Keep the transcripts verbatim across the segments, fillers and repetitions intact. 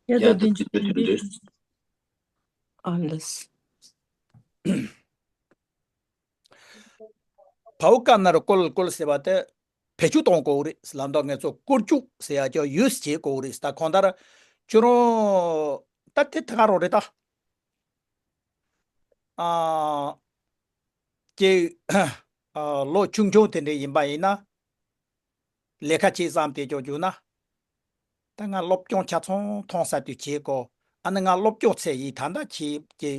ཡ་ད་ཡ་ད་དེ་དེ་འཇུག་དེ་དེ་འདི། འདི། ཨ་ལས། བའུ་ཀ་ན་རུ་ཀོལ་ཀོལ་ཟེར་བ་དེ། བེད་སྤྱོད་གཏོང་དགོས་རེད། ལམ་དུ་ང་ཚོ་བཀོལ་སྤྱོད་ཟེར་ཡ་ཅིག་ཡོད་བྱེད་དགོས་རེད། ད་གང་ལྟར་ཁྱོད་རང་ད་དེ་ཐད་ཀ་རང་རེད་ད། ཨ་ཀྱེ་ཨ་ལོ་ཆུང་ཆུང་དེ་འདྲ་ཡིན་པ་ཡིན་ན། ལས་ཀ་བྱེད་བསམ་སྟེ་ཀྱང་བརྒྱུགས་ན། ད་ང་སློབ་སྦྱོང་ཆ་ཚང་མཐོང་ས་དུས་བྱེད་དགོས། ཨ་ནི་ང་སློབ་སྦྱོང་ཚད་ཡིན་ད་ལྟ་བྱེད་ཀྱི་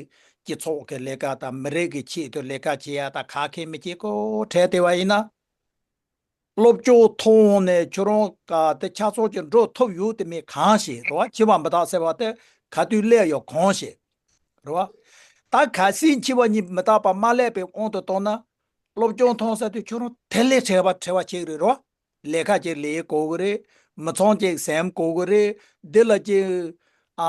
སྤྱི་ཚོགས་ཀྱི་ལས་ཀ་དང་མི་རིགས་ཀྱི་ཆེད་དུ་ལས་ཀ་བྱེད་ཡ་ད་ཁ་ཁེ་མི་བྱེད་གོ་བྲལ་བསྡད་པ་ཡིན་ན། སློབ་སྦྱོང་ཐོག་ནས་ཁྱོད་རང་ག་དེ་ཆ་ཚང་ཅིག་འགྲོ་ཐུབ་ཡོད་དེ་མེད་གང་ཤེས་རེད་བ། འཆི་བ་མི་རྟག་ཟེར་བ་དེ་ག་དུས་སླེབས་ཡོད་གང་ཤེས་རེད་བ། ད་གལ་སྲིད་འཆི་བ་ཉིད་མི་རྟག་པ་མ་སླེབས་པའི་དབང་དུ་བཏང་ན། སློབ་སྦྱོང་ཐོག་ས་དུས་ཁྱོད་རང་དེ་ལས་བྲེལ་བ་བྲེལ་བ་ཆེ་གི་རེད་རོ། ལས་ཀ་ཅིག་ལས་དགོས་གི་རེད། མི་ཚང་ཅིག་སེམས་དགོས་གི་རེད། འདི་ལ་ཅིག་ཨ་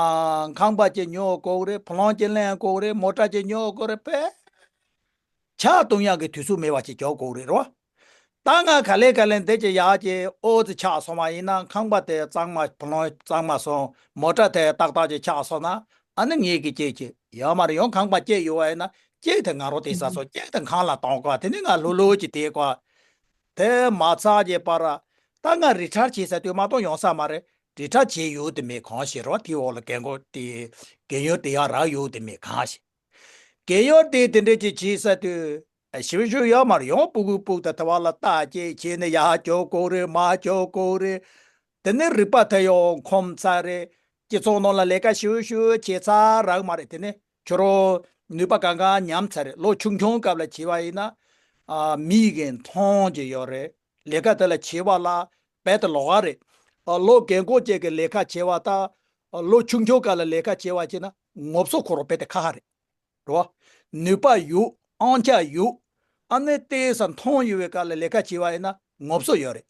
ཁང་པ་ཅིག་ཉོ་དགོས་གི་རེད། ཕོ་ལང་ཅིག་ལེན་དགོས་གི་རེད། མོ་ཊ་ཅིག་ཉོ་དགོས་རེད་པས། ཆ་གཏོང་ཡག་གི་དུས་ཚོད་མེད་པ་ཅིག་རྒྱག་དགོས་གི་རེད་རོ། ད་ང་ག་ལེ་ག་ལེ་འདི་ཅིག་ཡག་ཅིག་ཨོ་ཙི་ཆགས་སོང་བ་ཡིན་ན། ཁང་པ་དེ་གཙང་མ་ཕོ་ལང་གཙང་མ་སོང་། མོ་ཊ་དེ་ཏག་ཏག་ཅིག་ཆགས་སོང་ན། ཨ་ནི་ངེད་ཀྱི་ཅིག་ཅིག་ཡོད་མ་རེད། ཡང་ཁང་པ་སྐྱེས་ཡོད་པ་ཡིན་ན་ཅིག་དེ་ང་རོ་དེ་ས་སོ་ཅིག་དེ་ཁང་ལ་གཏོང་དགོས། དེ་ནི་ང་ལྷོད་ལྷོད་ཅིག་དེ་དགོས། དེ་མ་ཚར་གྱི་བར། ད་ང་རི་ཊར་བྱེད་ས་དུས་མ་གཏོགས་ཡོང་ས་མ་རེད། རི་ཊར་བྱེད་ཡོད་དེ་མེད་གང་ཤེས་རོ། དེའི་འོག་ལ་རྒན་གོག་དེ་རྒན་ཡོལ་དེ་ཡག་རག་ཡོད་དེ་མེད་གང་ཤེས། རྒན་ཡོལ་དེ་དེ་འདྲས་ཅིག་བྱེད་ས་དུས་ཞིབ་ཞིབ་ཡོད་མ་རེད། ཡང་སྤུ་གུ་སྤུ་གུ་དང་དེ་བ་ལ་ལྟ་ཅིག་བྱས་ནས་ཡར་འགྱོ་དགོས་རེད། མར་འགྱོ་དགོས་རེད། དེ་ནས་རིག་པ་དེ་ཡང་ཁོམ་ཚར་རེད། སྤྱི་ཚོགས་ནང་ལ་ལས་ཀ་ཞུ་ཞུ་བྱེད་ཚར་རག་མ་རེད། དེ་ནས་ཁྱོད་རང་ནུས་པ་གང་ག་ཉམས་ཚར་རེད། ལོ་ཆུང་ཆུང་སྐབས་ལ་བྱས་པ་ཡིན་ན། ཨ་མིག་གིས་མཐོང་གི་ཡོད་རེད། ལས་ཀ་དེ་ལ་བྱེད་པ་ལ་རྦད་དེ་ལོགས་ཀ་རེད། ཨ་ལོ་རྒན་གོག་ཅིག་གི་ལས་ཀ་བྱེད་པ་དང་། ལོ་ཆུང་ཆུང་སྐབས་ལ་ལས་ཀ་བྱེད་པ་བྱས་ན་ངོ་སོ་ཁོ་རང་རྦད་དེ་ཁ་ཁ་རེད། རེད་བ། ནུས་པ་ཡོད། དབང་ཆ་ཡོད། ཨ་ནི་ལྟས་ས་མཐོང་ཡོད་པའི་སྐབས་ལ་ལས་ཀ་བྱེད་པ་ཡིན་ན་ངོ་སོ་ཡོད་རེད།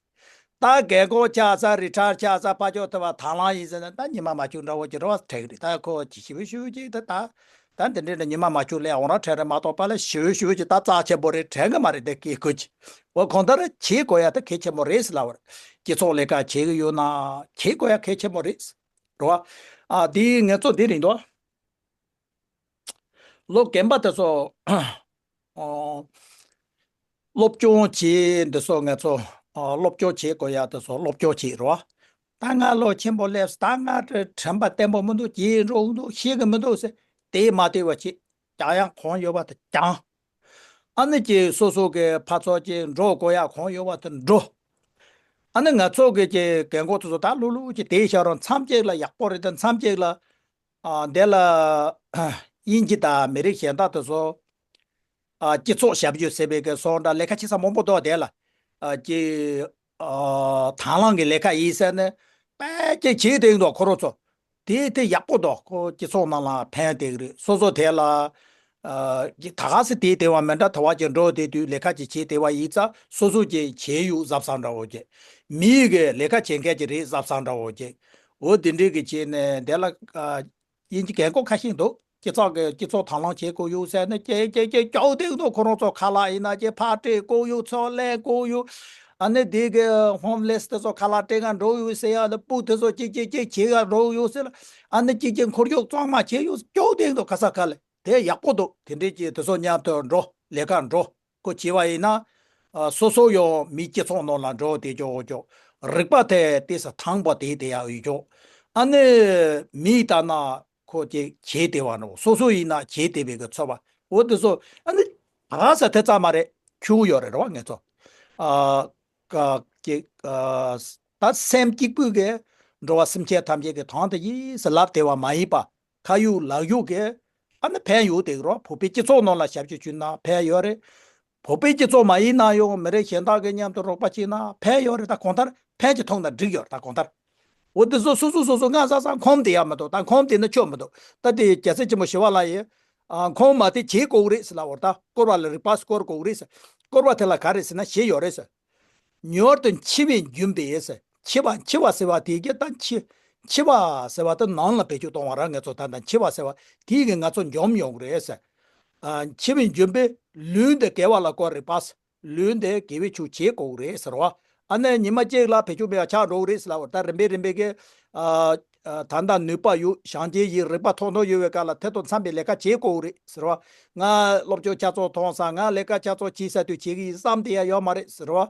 ད་རྒན་གོག་ཆགས་ཚར། རི་ཊར་ཆགས་ཚར། ཕར་ཕྱོགས་དེ་བ་དང་བླངས་ཡིན་ཟེར་ན་ད་ཉི་མ་མ་བཅུག་འདྲ་བོ་ཅིག་རེད་བ། དྲན་གི་རེད། ད་ཁོ་ཅིག་ཞིབ་ཞིབ་ཅིག་ད་ད་ད་འདི་འདྲའི་ཉི་མ་མ་བཅུག་ལས་འོང་ར་དྲན་རེད་མ་གཏོགས་པ་ལ་ཞིབ་ཞིབ་ཅིག་ད་རྩ་ཆེན་པོ་རེད་དྲན་གི་མ་རེད། དེ་སྐད་ཁོ་ཅིག་འོ་གང་ལྟར་བྱེད་དགོས་ཡ་ད་གལ་ཆེན་པོ་རེད་ཟེར་ལབ་པ་རེད། སྤྱི་ཚོགས་ལས་ཀ་བྱེད་གི་ཡོད་ན་བྱེད་དགོས་ཡ་གལ་ཆེན་པོ་རེད། རེད་བ། ཨ་དེ་ངས་ཚོ་འདི་རིང་དོ། ལོ་རྒན་པ་དེ་ཚོ། ཨོ། སློབ་སྦྱོང་བྱེད་འདི་ཚོ་ང་ཚོ། ཨོ། སློབ་སྦྱོང་བྱེད་དགོས་ཡ་དེ་ཚོ་སློབ་སྦྱོང་བྱེད་རོགས། ད་ང་ལོ་ཆེན་པོ་སླེབས། ད་ང་དྲན་པ་བརྟན་པོ་མི་འདུག་བྱེད་འགྲོ་གི་མི་འདུག་ཤེས་གི་མི་འདུག་ཟེར། དེ་མ་བལྟས་པ་བྱེད། སྦྱང་ཡག་གང་ཡོད་པ་དེ་སྦྱང་། ཨ་ནི་ཀྱི་སོ་སོ་གི་ཕར་ཚུར་ཀྱི་འགྲོ་དགོས་ཡག་གང་ཡོད་པ་དེ་འགྲོ། ཨ་ནི་ང་ཚོ་གི་ཀྱི་རྒན་གོག་དེ་ཚོ་ད་ལྷོད་ལྷོད་ཀྱི་བསྡད་བཞག་རོགས། མཚམས་གཅིག་ལ་ཡག་པོ་རེད། ད་མཚམས་གཅིག་ལ། ཨ་དེ་ལ་དབྱིན་ཇི་དང་མི་རིགས་གཞན་དག་དེ་ཚོ། ཨ་སྤྱི་ཚོགས་ཞབས་ཞུ་ཟེར་བའི་གི་སོང་འདྲ་ལས་ཀ་བྱེད་ས་མང་པོ་འདུག་དེ་ལ། ཨ་ཀྱི། ཨ་དང་བླངས་ཀྱི་ལས་ཀ་ཡིན་ཟེར་ནས་དཔེ་ཀྱི་བྱེད་བསྡད་འདུག་ཁོ་རང་ཚོ། དེ་དེ་ཡག་པོ་འདུག་ཁོ་སྤྱི་ཚོགས་ནང་ལ་ཕན་བསྡད་ཀྱི་རེད། སོ་སོ་དེ་ལ། ཨ་ད་ག་སེ་དེ་བསྡད་པ་མི་འདྲ། ད་བ་ཀྱི་འགྲོ་བསྡད་དུས་ལས་ཀ་ཅིག་བྱེད་བསྡད་པ་ཡིན་ཙང་སོ་སོ་ཀྱི་བྱེད་ཡུལ་གཟབ་གཟབ་འདྲ་བོ་ཀྱི། མི་གི་ལས་ཀ་བྱེད་མཁན་ཅིག་རེད་གཟབ་གཟབ་འདྲ་བོ་ཀྱི། འོ་དེ་འདྲའི་གི་བྱས་ནས་དེ་ལ། ཨ་དབྱིན་ཇི་རྒན་གོག་ཁ་ཤས་འདུག་སྤྱི་ཚོགས་ཀྱི་སྤྱི་ཚོགས་དང་བླངས་བྱེད་དགོས་ཡོད་ཟེར་ནས་ཀྱེ་ཀྱེ་ཀྱེ་སྐྱོག་བསྡད་འདུག་ཁོ་རང་ཚོ་ཁ་ལག་ཡིན་ན་ཀྱེ་ཕར་སྤྲད་དགོས་ཡོད། ཚུར་ལེན་དགོས་ཡོད། ཨ་ནི་དེ་གི་ཧོམ་ལེས་དེ་ཚོ་ཁ་ལག་སྤྲད་ག་འགྲོ་ཡོད་ཟེར་ཡ་ལ་སྤུ་དེ་ཚོ་ཀྱེ་ཀྱེ་ཀྱེ་བྱེད་ག་འགྲོ་ཡོད་ཟེར་ལ། ཨ་ནི་ཀྱེ་ཀྱེ་འཁོར་གཡོག་གཙང་མ་བྱེད་ཡོད། སྐྱོག་བསྡད་འདུག་ག་ས་ག་ལ། དེ་ཡག་པོ་འདུག་དེ་འདྲའི་ཀྱི་དེ་ཚོ་མཉམ་དུ་འགྲོ། ལས་ཀ་འགྲོ། ཁོ་བྱས་པ་ཡིན་ན། ཨ་སོ་སོ་ཡང་མིའི་སྤྱི་ཚོགས་ནང་ལ་འགྲོ་བསྡད་ཆོག་ཆོག་རིག་པ་དེ་ཏོག་ཙམ་ཐང་པོ་དེ་དེ་ཡང་ཡོད་ཆོག་ཨ་ནི་མིའི་ལྟར་ན་ཁོ་ཅིག་བྱེད་བདེ་བ་འགྲོ། སོ་སོ་ཡིན་ན་བྱེད་བདེ་བའི་གི་ཚོར་བ། འོ་དེ་ཚོ་ཨ་ནི་ག་ས་དེ་ཙམ་མ་རེད། ཁྱུག་ཡོད་རེད་རེད་བ་ངེད་ཚོ། ཨ་ག་ཅིག་ཨ་ད་སེམས་གཅིག་པུས་གི་འགྲོ་བ་སེམས་ཅན་ཐམས་ཅད་ཀྱི་དོན་དེ་ཡིན་ཟེར་ལབ་བདེ་བ་མ་ཡིན་པ། ཁ་ཡོད་ལག་ཡོད་ཀྱི། ཨ་ནི་ཕན་ཡོད་དེ་རོ། བོད་པའི་སྤྱི་ཚོགས་ནང་ལ་ཞབས་ཞུ་ཞུས་ན་ཕན་ཡོད་རེད། བོད་པའི་སྤྱི་ཚོགས་མ་ཡིན་ན་ཡང་མི་རིགས་གཞན་དག་གི་མཉམ་དུ་རོགས་པ་བྱས་ན་ཕན་ཡོད་རེད། ད་གང་ལྟར་ཕན་གྱི་ཐོག་ན་འགྲིག་ཡོད་རེད། ད་གང་ལྟར། འོ་དེ་ཚོ་སོ་སོ་སོ་སོ་སྔ་ས་ས་ཁོམ་དེ་ཡག་མི་འདུག་ད་ཁོམ་དེ་ན་ཆོག་མི་འདུག་ད་དེ་རྒྱལ་སྲས་ཆེན་པོ་ཞི་བ་ལྷ་ཡིས། ཨ་ཁོམ་མ་དེ་བྱེད་དགོས་རེད་ཟེར་ལབ་པ་རེད། ད་སྐོར་བ་ལ་རིག་པ་སྐོར་དགོས་རེད་ཟེར། སྐོར་བ་དེ་ལ་ག་རེ་ཟེར་ན་གཞི་ཡོད་རེད་ཟེར། མྱུར་དུ་འཆི་བས་འཇོམས་པའི་ཟེར། འཆི་བ་འཆི་བ་ཟེར་བ་དེ་གི་ད་འཆི། འཆི་བ་ཟེར་བ་དེ་ནང་ལ་བེད་སྤྱོད་གཏོང་བ་ར། ང་ཚོ་ད་ལྟ་འཆི་བ་ཟེར་བ་དེ་གི་ང་ཚོ་འཇོམས་ཡོང་གི་རེད་ཟེར། ཨ་འཆི་བས་འཇོམས་པའི་ལུས་འདི་དགེ་བ་ལ་བཀོལ་རིག་པ་ཟེར། ལུས་འདི་དགེ་བའི་ཆོས་བྱེད་དགོས་རེད་ཟེར་བ། ཨ་ནི་ཉི་མ་གཅིག་ལ་བེད་སྤྱོད་མེད་པ་ཆགས་འགྲོ་གི་རེད་ཟེར་ལབ་པ་རེད། ད་རིམ་པས་རིམ་པས་ཀྱི་ཨ་ཨ་ད་ལྟ་ནུས་པ་ཡོད། སྦྱང་བྱེད་ཡི་རིག་པ་ཐོག་ཐོག་ཡོད་པའི་སྐབས་ལ་དེ་དང་འཚམ་པའི་ལས་ཀ་བྱེད་དགོས་རེད་ཟེར་བ། ང་སློབ་སྦྱོང་ཆ་ཚང་ཐོན་ས། ང་ལས་ཀ་ཆ་ཚང་བྱེད་ས་དུས་བྱེད་ཀྱི་ཡིན་བསམ་དེ་ཡང་ཡོད་མ་རེད་ཟེར་བ།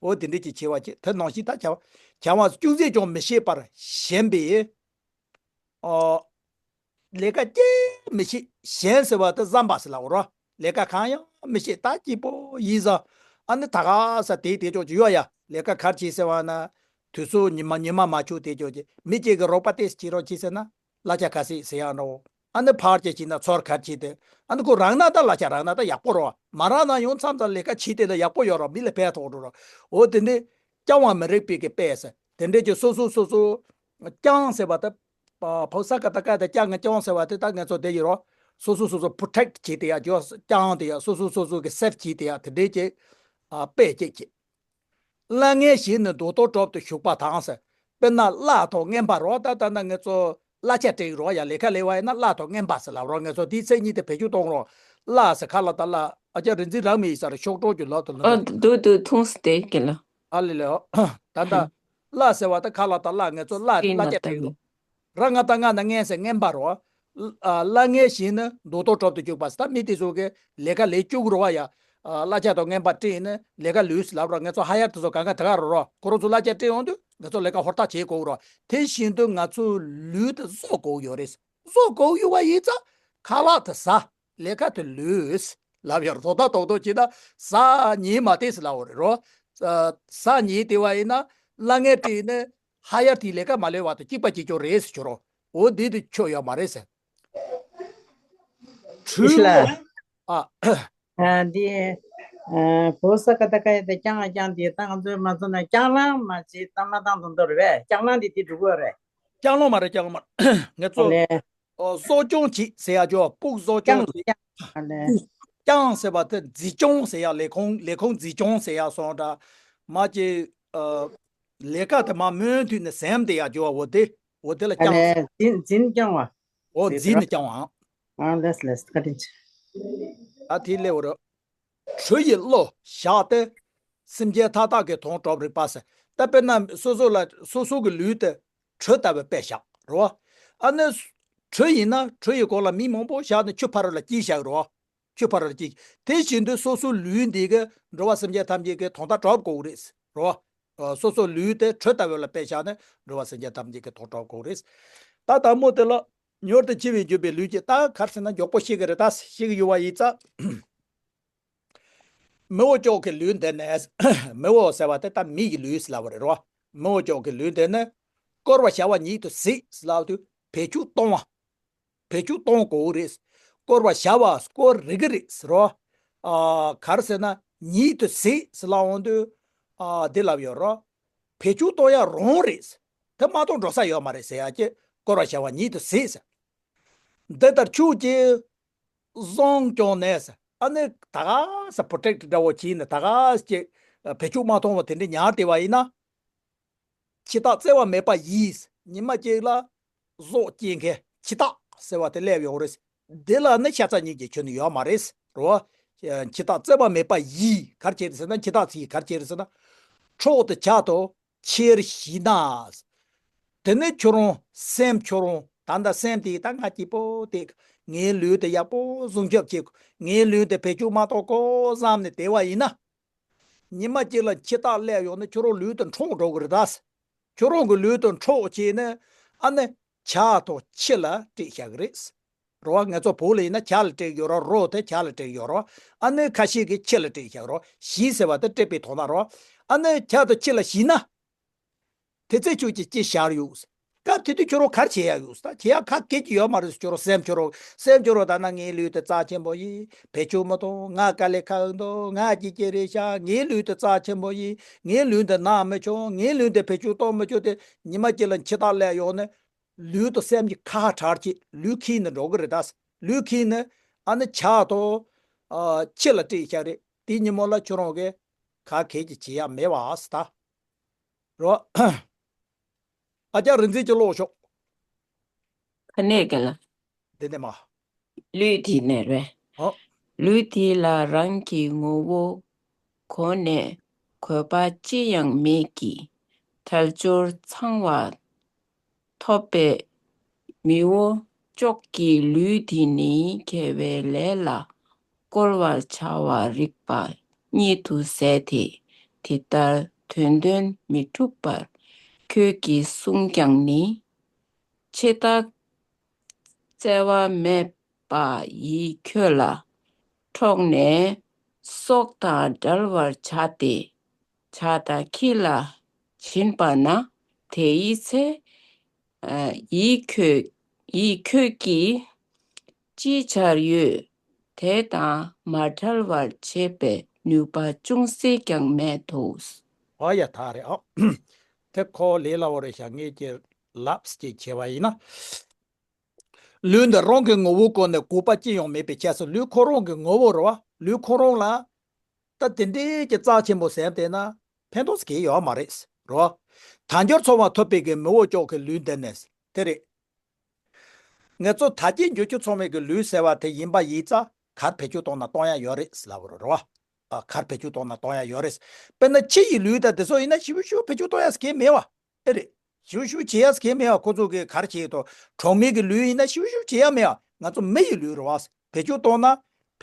འོ་དེ་འདྲས་ཀྱི་བྱེད་པ་བྱེད། དེ་ནང་བཞིན་ད་བྱ་བ་བྱ་བ་ཅུང་ཟད་ཀྱང་མི་ཤེས་པར་ཞེན་པའི། ཨོ། ལས་ཀ་ཅི་མི་ཤེས། ཞེན་ཟེར་བ་དེ་བསམ་པ་ཟེར་ལབ་རོ། ལས་ཀ་གང་ཡང་མི་ཤེས། ད་སྐྱིད་པོ་ཡིན་ཟེར། ཨ་ནི་ད་ག་ས་དེ་དེ་ཅོག་ཅིག་ཡོད་ཡ། ལས་ཀ་གར་བྱེད་ཟེར་བ་ན། དུས་ཚོད་ཉི་མ་ཉི་མ་མ་འཁྱོལ་དེ་ཅོག་ཅིག་མི་གཅིག་གི་རོགས་པ་ཏོག་ཙམ་བྱེད་རོགས་བྱེད་ཟེར་ན། གླ་ཆ་ག་ཚད་ཟེར་ཡ་འགྲོ། ཨ་ནི་ཕར་ཅིག་བྱེད་ན་ཚུར་གར་བྱེད་དེ། ཨ་ནི་ཁོ་རང་ན་ད་གླ་ཆ་རག་ན་ད་ཡག་པོ་རོ། མ་རག་ན་ཡང་མཚམས་མཚམས་ལས་ཀ་བྱེད་དེ་ད་ཡག་པོ་ཡོད་རོ། མི་ལ་ཕན་ཐོགས་འགྲོ་རོ། འོ་དེ་འདྲས་རྐྱང་བ་མི་རིགས་པའི་གི་དཔེ་ཟེར། དེ་འདྲས་ཀྱི་སོ་སོ་སོ་སོ་རྐྱང་ཟེར་བ་ད། ཕོ་ས་ཀ་ད་ཀ་ད་རྐྱང་ང་རྐྱང་ཟེར་བ་དེ་ད་ང་ཚོ་དེ་ཡིན་རོ། སོ་སོ་སོ་སོ་པོ་རོ་ཊེག་བྱེད་དེ་ཡ། ཅོ་རྐྱང་དེ་ཡ། སོ་སོ་སོ་སོ་གི་སེབ་བྱེད་དེ་ཡ། དེ་འདྲས་ཀྱི་ཨ་དཔེ་གཅིག་བྱེད། གླ་རྔན་བཞེས་ནས་རྡོ་ཐོག་གྲོབ་ཏུ་ཞུགས་པ་དང་ཟེར། དཔེར་ན་གླ་དང་རྔན་པ་རོ། ད་ད་ན་ང་ཚོ་གླ་ཆ་སྤྲད་རོ་ཡ། ལས་ཀ་ལས་པ་ཡིན་ན་གླ་དང་རྔན་པ་ཟེར་ལབ་རོ། ང་ཚོ་དེའི་མཚན་ཉིད་དེ་བེད་སྤྱོད་གཏོང་རོ། གླ་ཟེར་ཁ་ལག་དང་གླ། ཨ་ཅག་རིག་འཛིན་རང་མི་ཡིན་ས་རེད། གཤོག་སྒྲོ་གྱི་ལོ་དུ་ལོ། ཨ་འདུག་འདུག་འཐུང་སྟེ་གི་ལ། ཨ་ལེ་ལེ། ད་ད་གླ་ཟེར་བ་ད་ཁ་ལག་དང་གླ། ང་ཚོ་གླ་སྲིན་གླ་ལ་ཆ་ལྟ་སྤྲད་རོ། གི། ར་ང་ད་ང་ན་རྔན་ཟེར་རྔན་པ་རོ། ཨ་གླ་རྔན་བཞེས་ནས་རྡོ་ཐོག་གྲོབ་ཏུ་བཅུག་པ་ཟེར། ད་མི་དེ་ཚོ་གི་ལས་ཀ་ལས་བཅུག་རོ་བ་ཡ། ཨ་གླ་ཆ་དང་རྔན་པ་སྤྲད་ནས་ལས་ཀ་ལས་ཟེར་ལབ་རོ། ང་ཚོ་ཧ་ཡར་དེ་ཚོ་གང་ག་དེ་ག་རོ་རོ། ཁོ་རང་ཚོ་གླ་ཆ་སྤྲད་ཡོང་དུས་ང་ཚོ་ལས་ཀ་ཧུར་ཐག་བྱེད་དགོས་རོ། དེ་བཞིན་དུ་ང་ཚོ་ལུས་དེ་བཟོ་དགོས་ཡོད་རེད། བཟོ་དགོས་ཡོད་པ་ཡིན་ཙང་ཁ་ལག་དེ་ཟ། ལས་ཀ་དེ་ལུས་ལབ་ཡོད་རེད། དོ་ད་དོག་དོག་བྱེད་ན་ཟ་ཉལ་མ་བསྡད་ཟེར་ལབ་ཡོད་རེད་རོ། ཟ་ཉལ་བསྡད་པ་ཡིན་ན་གླ་རྔན་སྤྲད་ནས་ཧ་ཡར་དེའི་ལས་ཀ་མ་ལས་བར་དུ་སྐྱིད་པ་སྐྱིད་ཆོག་རེད་ཟེར་ཆོག་རོ། འོ་འདི་དེ་ཆོ་ཡོད་མ་རེད་ཟེར། ཨིས་ལ། ཨ། ཨ་འདི། ཨ་བོ་ས་ཀ་ད་ཀ་ཡ་དེ་རྐྱང་རྐྱང་དེ་ད་ང་ཚོས་མ་བཟོ་ན་རྐྱང་ལང་མ་བྱེད་ད་མ་བཏང་དུ་འདོར་བས། རྐྱང་ལང་དེ་དེ་འགྲོ་གི་རེད། རྐྱང་ལང་མ་རེད། རྐྱང་ལང་མ་རེད། ང་ཚོ་ཨ་ལེ། ཨོ་གསོ་སྐྱོང་བྱེད་ཟེར་ཡ་ཅོ། སྤུག་གསོ་སྐྱོང་རྐྱང་བྱེད། རྐྱང་ཨ་ལེ། སྤུག་རྐྱང་ཟེར་བ་དེ་འཛིན་སྐྱོང་ཟེར་ཡ། ལས་ཁུངས་ལས་ཁུངས་འཛིན་སྐྱོང་ཟེར་ཡ་སོང་འདྲ། མ་གཅིག་ཨ་ལས་ཀ་དེ་མ་མུ་མཐུད་ནས་ཟིན་བསྡད་ཡ་ཅོ། འོ་དེ་འོ་དེ་ལ་ཨ་རྐྱང་ལེ། ཟེར། འཛིན་འཛིན་སྐྱོང་བ། འོ་ཟེར་འཛིན་དུ་ནས་རོ། སྐྱོང་བའམ། ཨ་ལེས་ལེས་བཀའ་དྲིན་ཆེ། ཨ་དེ་ལེའུ་རོ། གྲུ་ཡི་བློ་བཞག་སྟེ། སེམས་ཅན་མཐའ་དག་གི་དོན་སྒྲུབ་རིགས་པ་ཟེར། ད་དཔེར་ན་སོ་སོ་ལ་སོ་སོ་གི་ལུས་དེ་གྲུ་ལྟ་བུ་དཔེ་བཞག་རོ། ཨ་ནི་གྲུ་ཡིན་ན་གྲུ་ཡི་སྒོ་ལ་མི་མང་པོ་བཞག་ནས་ཆུ་ཕར་རོ་ལ་སྐྱིལ་བཞག་རོ། ཆུ་ཕར་རོ་ལ་སྐྱིལ། དེ་བཞིན་དུ་སོ་སོའི་ལུས་འདི་གི་འགྲོ་བ་སེམས་ཅན་ཐམས་ཅད་ཀྱི་དོན་དག་སྒྲུབ་དགོས་རེད་རོ། ཨ་སོ་སོའི་ལུས་དེ་གྲུ་ལྟ་བུ་ལ་དཔེ་བཞག་ནས་འགྲོ་བ་སེམས་ཅན་ཐམས་ཅད་ཀྱི་དོན་སྒྲུབ་དགོས་རེད། ད་དང་མོ་དེ་ལ་མྱུར་དུ་འཆི་བས་འཇིགས་པའི་ལུས་ཀྱི། ད་ག་རེ་ཟེར་ན་མགྱོགས་པོ་ཤི་གི་རེད། ད་ཤི་གི་ཡོད་པ་ཡིན་ཙང་། མི་འོ་ཅོག་གི་ལུས་འདི་ནས། མི་འོ་ཟེར་བ་དེ་ད་མི་ཡི་ལུས་ལབ་པ་རེད་རོ། མི་འོ་ཅོག་གི་ལུས་འདི་ནི་བསྐོར་བ་བྱ་བ་ཉིད་དུ་གཟིགས་ལབ་དུས་བེད་སྤྱོད་གཏོང་བ། བེད་སྤྱོད་གཏོང་དགོས་རེད། བསྐོར་བ་བྱ་བ་བསྐོར་རིགས་རེད་ཟེར་རོ། ཨ་ག་རེ་ཟེར་ན་ཉིད་དུ་གཟིགས་ཟེར་ལབ་འོང་དུས། ཨ་འདི་ལབ་ཡོད་རོ། བེད་སྤྱོད་གཏོང་ཡ་རང་རེད། དེ་མ་གཏོང་འགྲོ་ས་ཡོད་མ་རེད་ཟེར་ཡ་ཀྱི། བསྐོར་བ་བྱ་བ་ཉིད་དུ་གཟིགས་ཟེར། འདི་ལྟར་ཁྱོད་ཀྱིས་བཟུང་བསྐྱངས་ནས་ཟེར། ཨ་ནི་ད་ག་ས་པོ་རོ་ཊེག་འདྲ་བོ་བྱས་ནས་ད་ག་ས་ཀྱི་བེད་སྤྱོད་མ་གཏོང་བ་དེ་འདྲ་ཉར་བསྡད་པ་ཡིན་ན། འཆི་བདག་བརྩེ་བ་མེད་པ་ཡིས། ཉི་མ་གཅིག་ལ་གཟུགས་སྐྱེ་མཁན་འཆི་བདག་ཟེར་བ་དེ་སླེབས་ཡོང་རེད། འདི་ལ་ནི་ཤ་ཚ་གཉིས་ཀྱི་ཁྱོན་ནས་ཡོད་མ་རེད་རོ། འཆི་བདག་བརྩེ་བ་མེད་པ་ཡིས་ག་རེ་བྱས་རེད་ཟེར་ན། འཆི་བདག་ཚོས་ག་རེ་བྱས་རེད་ཟེར་ན། འཕྲོག་ཏུ་བྱ་དང་ཁྱེར་ཞིག་ན། དེ་ནི་ཁྱོད་རང་སེམས་ཁྱོད་རང་ད་ལྟ་སེམས་དེ་ད་ང་སྐྱིད་པོ་དེ། ངའི་ལུས་དེ་ཡག་པོ་སྲུང་སྐྱོབ་བྱེད། ངའི་ལུས་དེ་བེད་སྤྱོད་མ་གཏོང་དགོས་བསམ་ནས་བསྡད་པ་ཡིན་ན། ཉི་མ་གཅིག་ལ་འཆི་བདག་སླེབས་ཡོང་ནས་ཁྱོད་རང་ལུས་དེ་འཕྲོག་འགྲོ་གི་རེད་ད། ཁྱོད་རང་གི་ལུས་དེ་འཕྲོག་བྱས་ནས་ཨ་ནི་བྱ་དང་ཁྱི་ལ་སྤྲད་བཞག་གི་རེད། རོ། ང་ཚོ་བོད་ལ་ཡིན་ན་བྱ་ལ་སྤྲད་ཀྱི་ཡོད་རོ། རོ་དེ་བྱ་ལ་སྤྲད་ཀྱི་ཡོད་རོ། ཨ་ནི་ཁ་ཤས་ཀྱིས་ཁྱི་ལ་སྤྲད་བཞག་རོ། ཞིག་ཟེར་བ་དེ་སྤྲད་པའི་དོན་དག་རོ། ཨ་ནི་བྱ་དང་ཁྱི་ལ་ཞིག་ན། དེ་ཚེ་ཁྱོད་ཀྱིས་ཅི་བྱར་ཡོད། སྐབས་དེ་དུས་ཁྱོད་རང་ག་རེ་བྱེད་ཡག་ཡོད། ད་བྱེད་ཡག་ག་གེ་ཅི་ཡོད་མ་རེད། ཁྱོད་རང་སེམས་ཁྱོད་རང་སེམས་ཁྱོད་རང་ད་ན་ངའི་ལུས་དེ་རྩ་ཆེན་པོ་ཡིན། བེད་སྤྱོད་མི་གཏོང་། ང་དཀའ་ལས་ཁག་འདུག་ང་ཅི་ཅི་རེད་ཤག་ངའི་ལུས་དེ་རྩ་ཆེན་པོ་ཡིན། ངའི་ལུས་འདི་ན་མི་ཆོག་ངའི་ལུས་འདི་བེད་སྤྱོད་གཏོང་མི་ཆོག་དེ་ཉི་མ་གཅིག་ལ་འཆི་བདག་སླེབས་ཡོང་ནས། ལུས་དང་སེམས་ཀྱི་ཁ་བྲལ་གྱི་ལུས་ཁྱེར་ནས་འགྲོ་གི་རེད་ད། ལུས་ཁྱེར་ནས་ཨ་ནི་བྱ་དང་། ཨ་ཁྱི་ལ་སྤྲད་བཞག་རེད། དེ་ཉིན་མོ་ལ་ཁྱོད་རང་གིས་ག་གེ་ཅི་བྱེད་ཡག་མེད་པ་ཟེར་ད། རོ། ཨ་ཅག་རིག་འཛིན་གྱི་ཀློག་ཤོག་ག་ནས་ག་ལ། འདི་ནས་མ། ལུས་དེ་ནས་རེད། ཨོ། ལུས་དེ་ལ་རང་གི་ངོ་བོ་གོང་ནས་ གོས་པ་ཅི་ཡང་མེད་ཀྱི། དལ་འབྱོར་ཚང་བ་ཐོབ་པའི་མི་འོ་ཅོག་གི་ལུས་འདི་ནི་དགེ་བའི་ལས་ལ་བཀོལ་བར་བྱ་བ་རིགས་པ་ཉིད་དུ་ཟད་དེ། དེ་ལྟར་དོན་དོན་མི་འགྲུབ་པར་ཁྱོད་ཀྱིས་གསུངས་ཀྱང་ནི། འཆི་བདག་བརྩེ་བ་མེད་པ་ཡིས་ཁྱོད་ལ་ཕྲོགས་ནས་སྲོག་དང་བྲལ་བར་བྱ་སྟེ། བྱ་དང་ཁྱི་ལ་བྱིན་པ་ན་དེ་ཡི་ཚེ། ཡིས་ཁྱོད་ཡིས་ཁྱོད་ཀྱིས་ཅི་བྱར་ཡོད། དེ་དང་མ་བྲལ་བར་བྱེད་པའི་ནུས་པ་ཅུང་ཟད་ཀྱང་མེད་དོ། ཨ་ཡ་ཐག་རེད་ཨ། དེ་ཁོ་ལས་སླ་བོ་རེད་ཤག་ངས་ཀྱི་ལབས་ཀྱི་བྱས་པ་ཡིན་ན། ལུས་འདི་རང་གི་ངོ་བོའི་སྒོ་ནས་གོས་པ་ཅི་ཡང་མེད་པའི་ཆ་སོགས་ལུས་ཁོ་རང་གི་ངོ་བོ་རེད་བ། ལུས་ཁོ་རང་ལ་ད་དེ་འདྲའི་གི་རྩ་ཆེན་པོ་ཟེར་བསྡད་ན་ཕན་ཐོགས་གང་ཡང་ཡོད་མ་རེད་རོ། དལ་འབྱོར་ཚང་བ་ཐོབ་པའི་གི་མི་འོ་ཅོག་གི་ལུས་འདི་ནས་དེ་རེད། ངེད་ཚོ་དལ་བ་དལ་འབྱོར་ཚང་བའི་གི་ལུས་ཟེར་བ་དེ་ཡིན་པ་ཡིན་ཙང་གར་བེད་སྤྱོད་གཏོང་ན་གཏོང་ཡ་ཡོད་རེད་ལབ་རོ་རོ། ཨ་གར་བེད་སྤྱོད་གཏོང་ན་གཏོང་ཡ་ཡོད་རེད། དཔེར་ན་ཁྱི་ཡི་ལུས་དང་དེ་ཚོ་ཡིན་ན་ཞིབ་ཞིབ་བེད་སྤྱོད་གཏོང་ཡ་གང་ཡང་མེད་བ། ཨེ་རེད། ཞིབ་ཞིབ་བྱེད་ཡ་གང་ཡང་མེད་བ། ཁོ་ཚོ་གི་གར་བྱེད་དོ། གྲོགས་མེད་གི་ལུས་ཡིན་ན་ཞིབ་ཞིབ་བྱེད་ཡ་མེད་བ། ང་ཚོ་མི་ཡི་ལུས་རེད་བ། བེད་སྤྱོད་གཏོང་ན་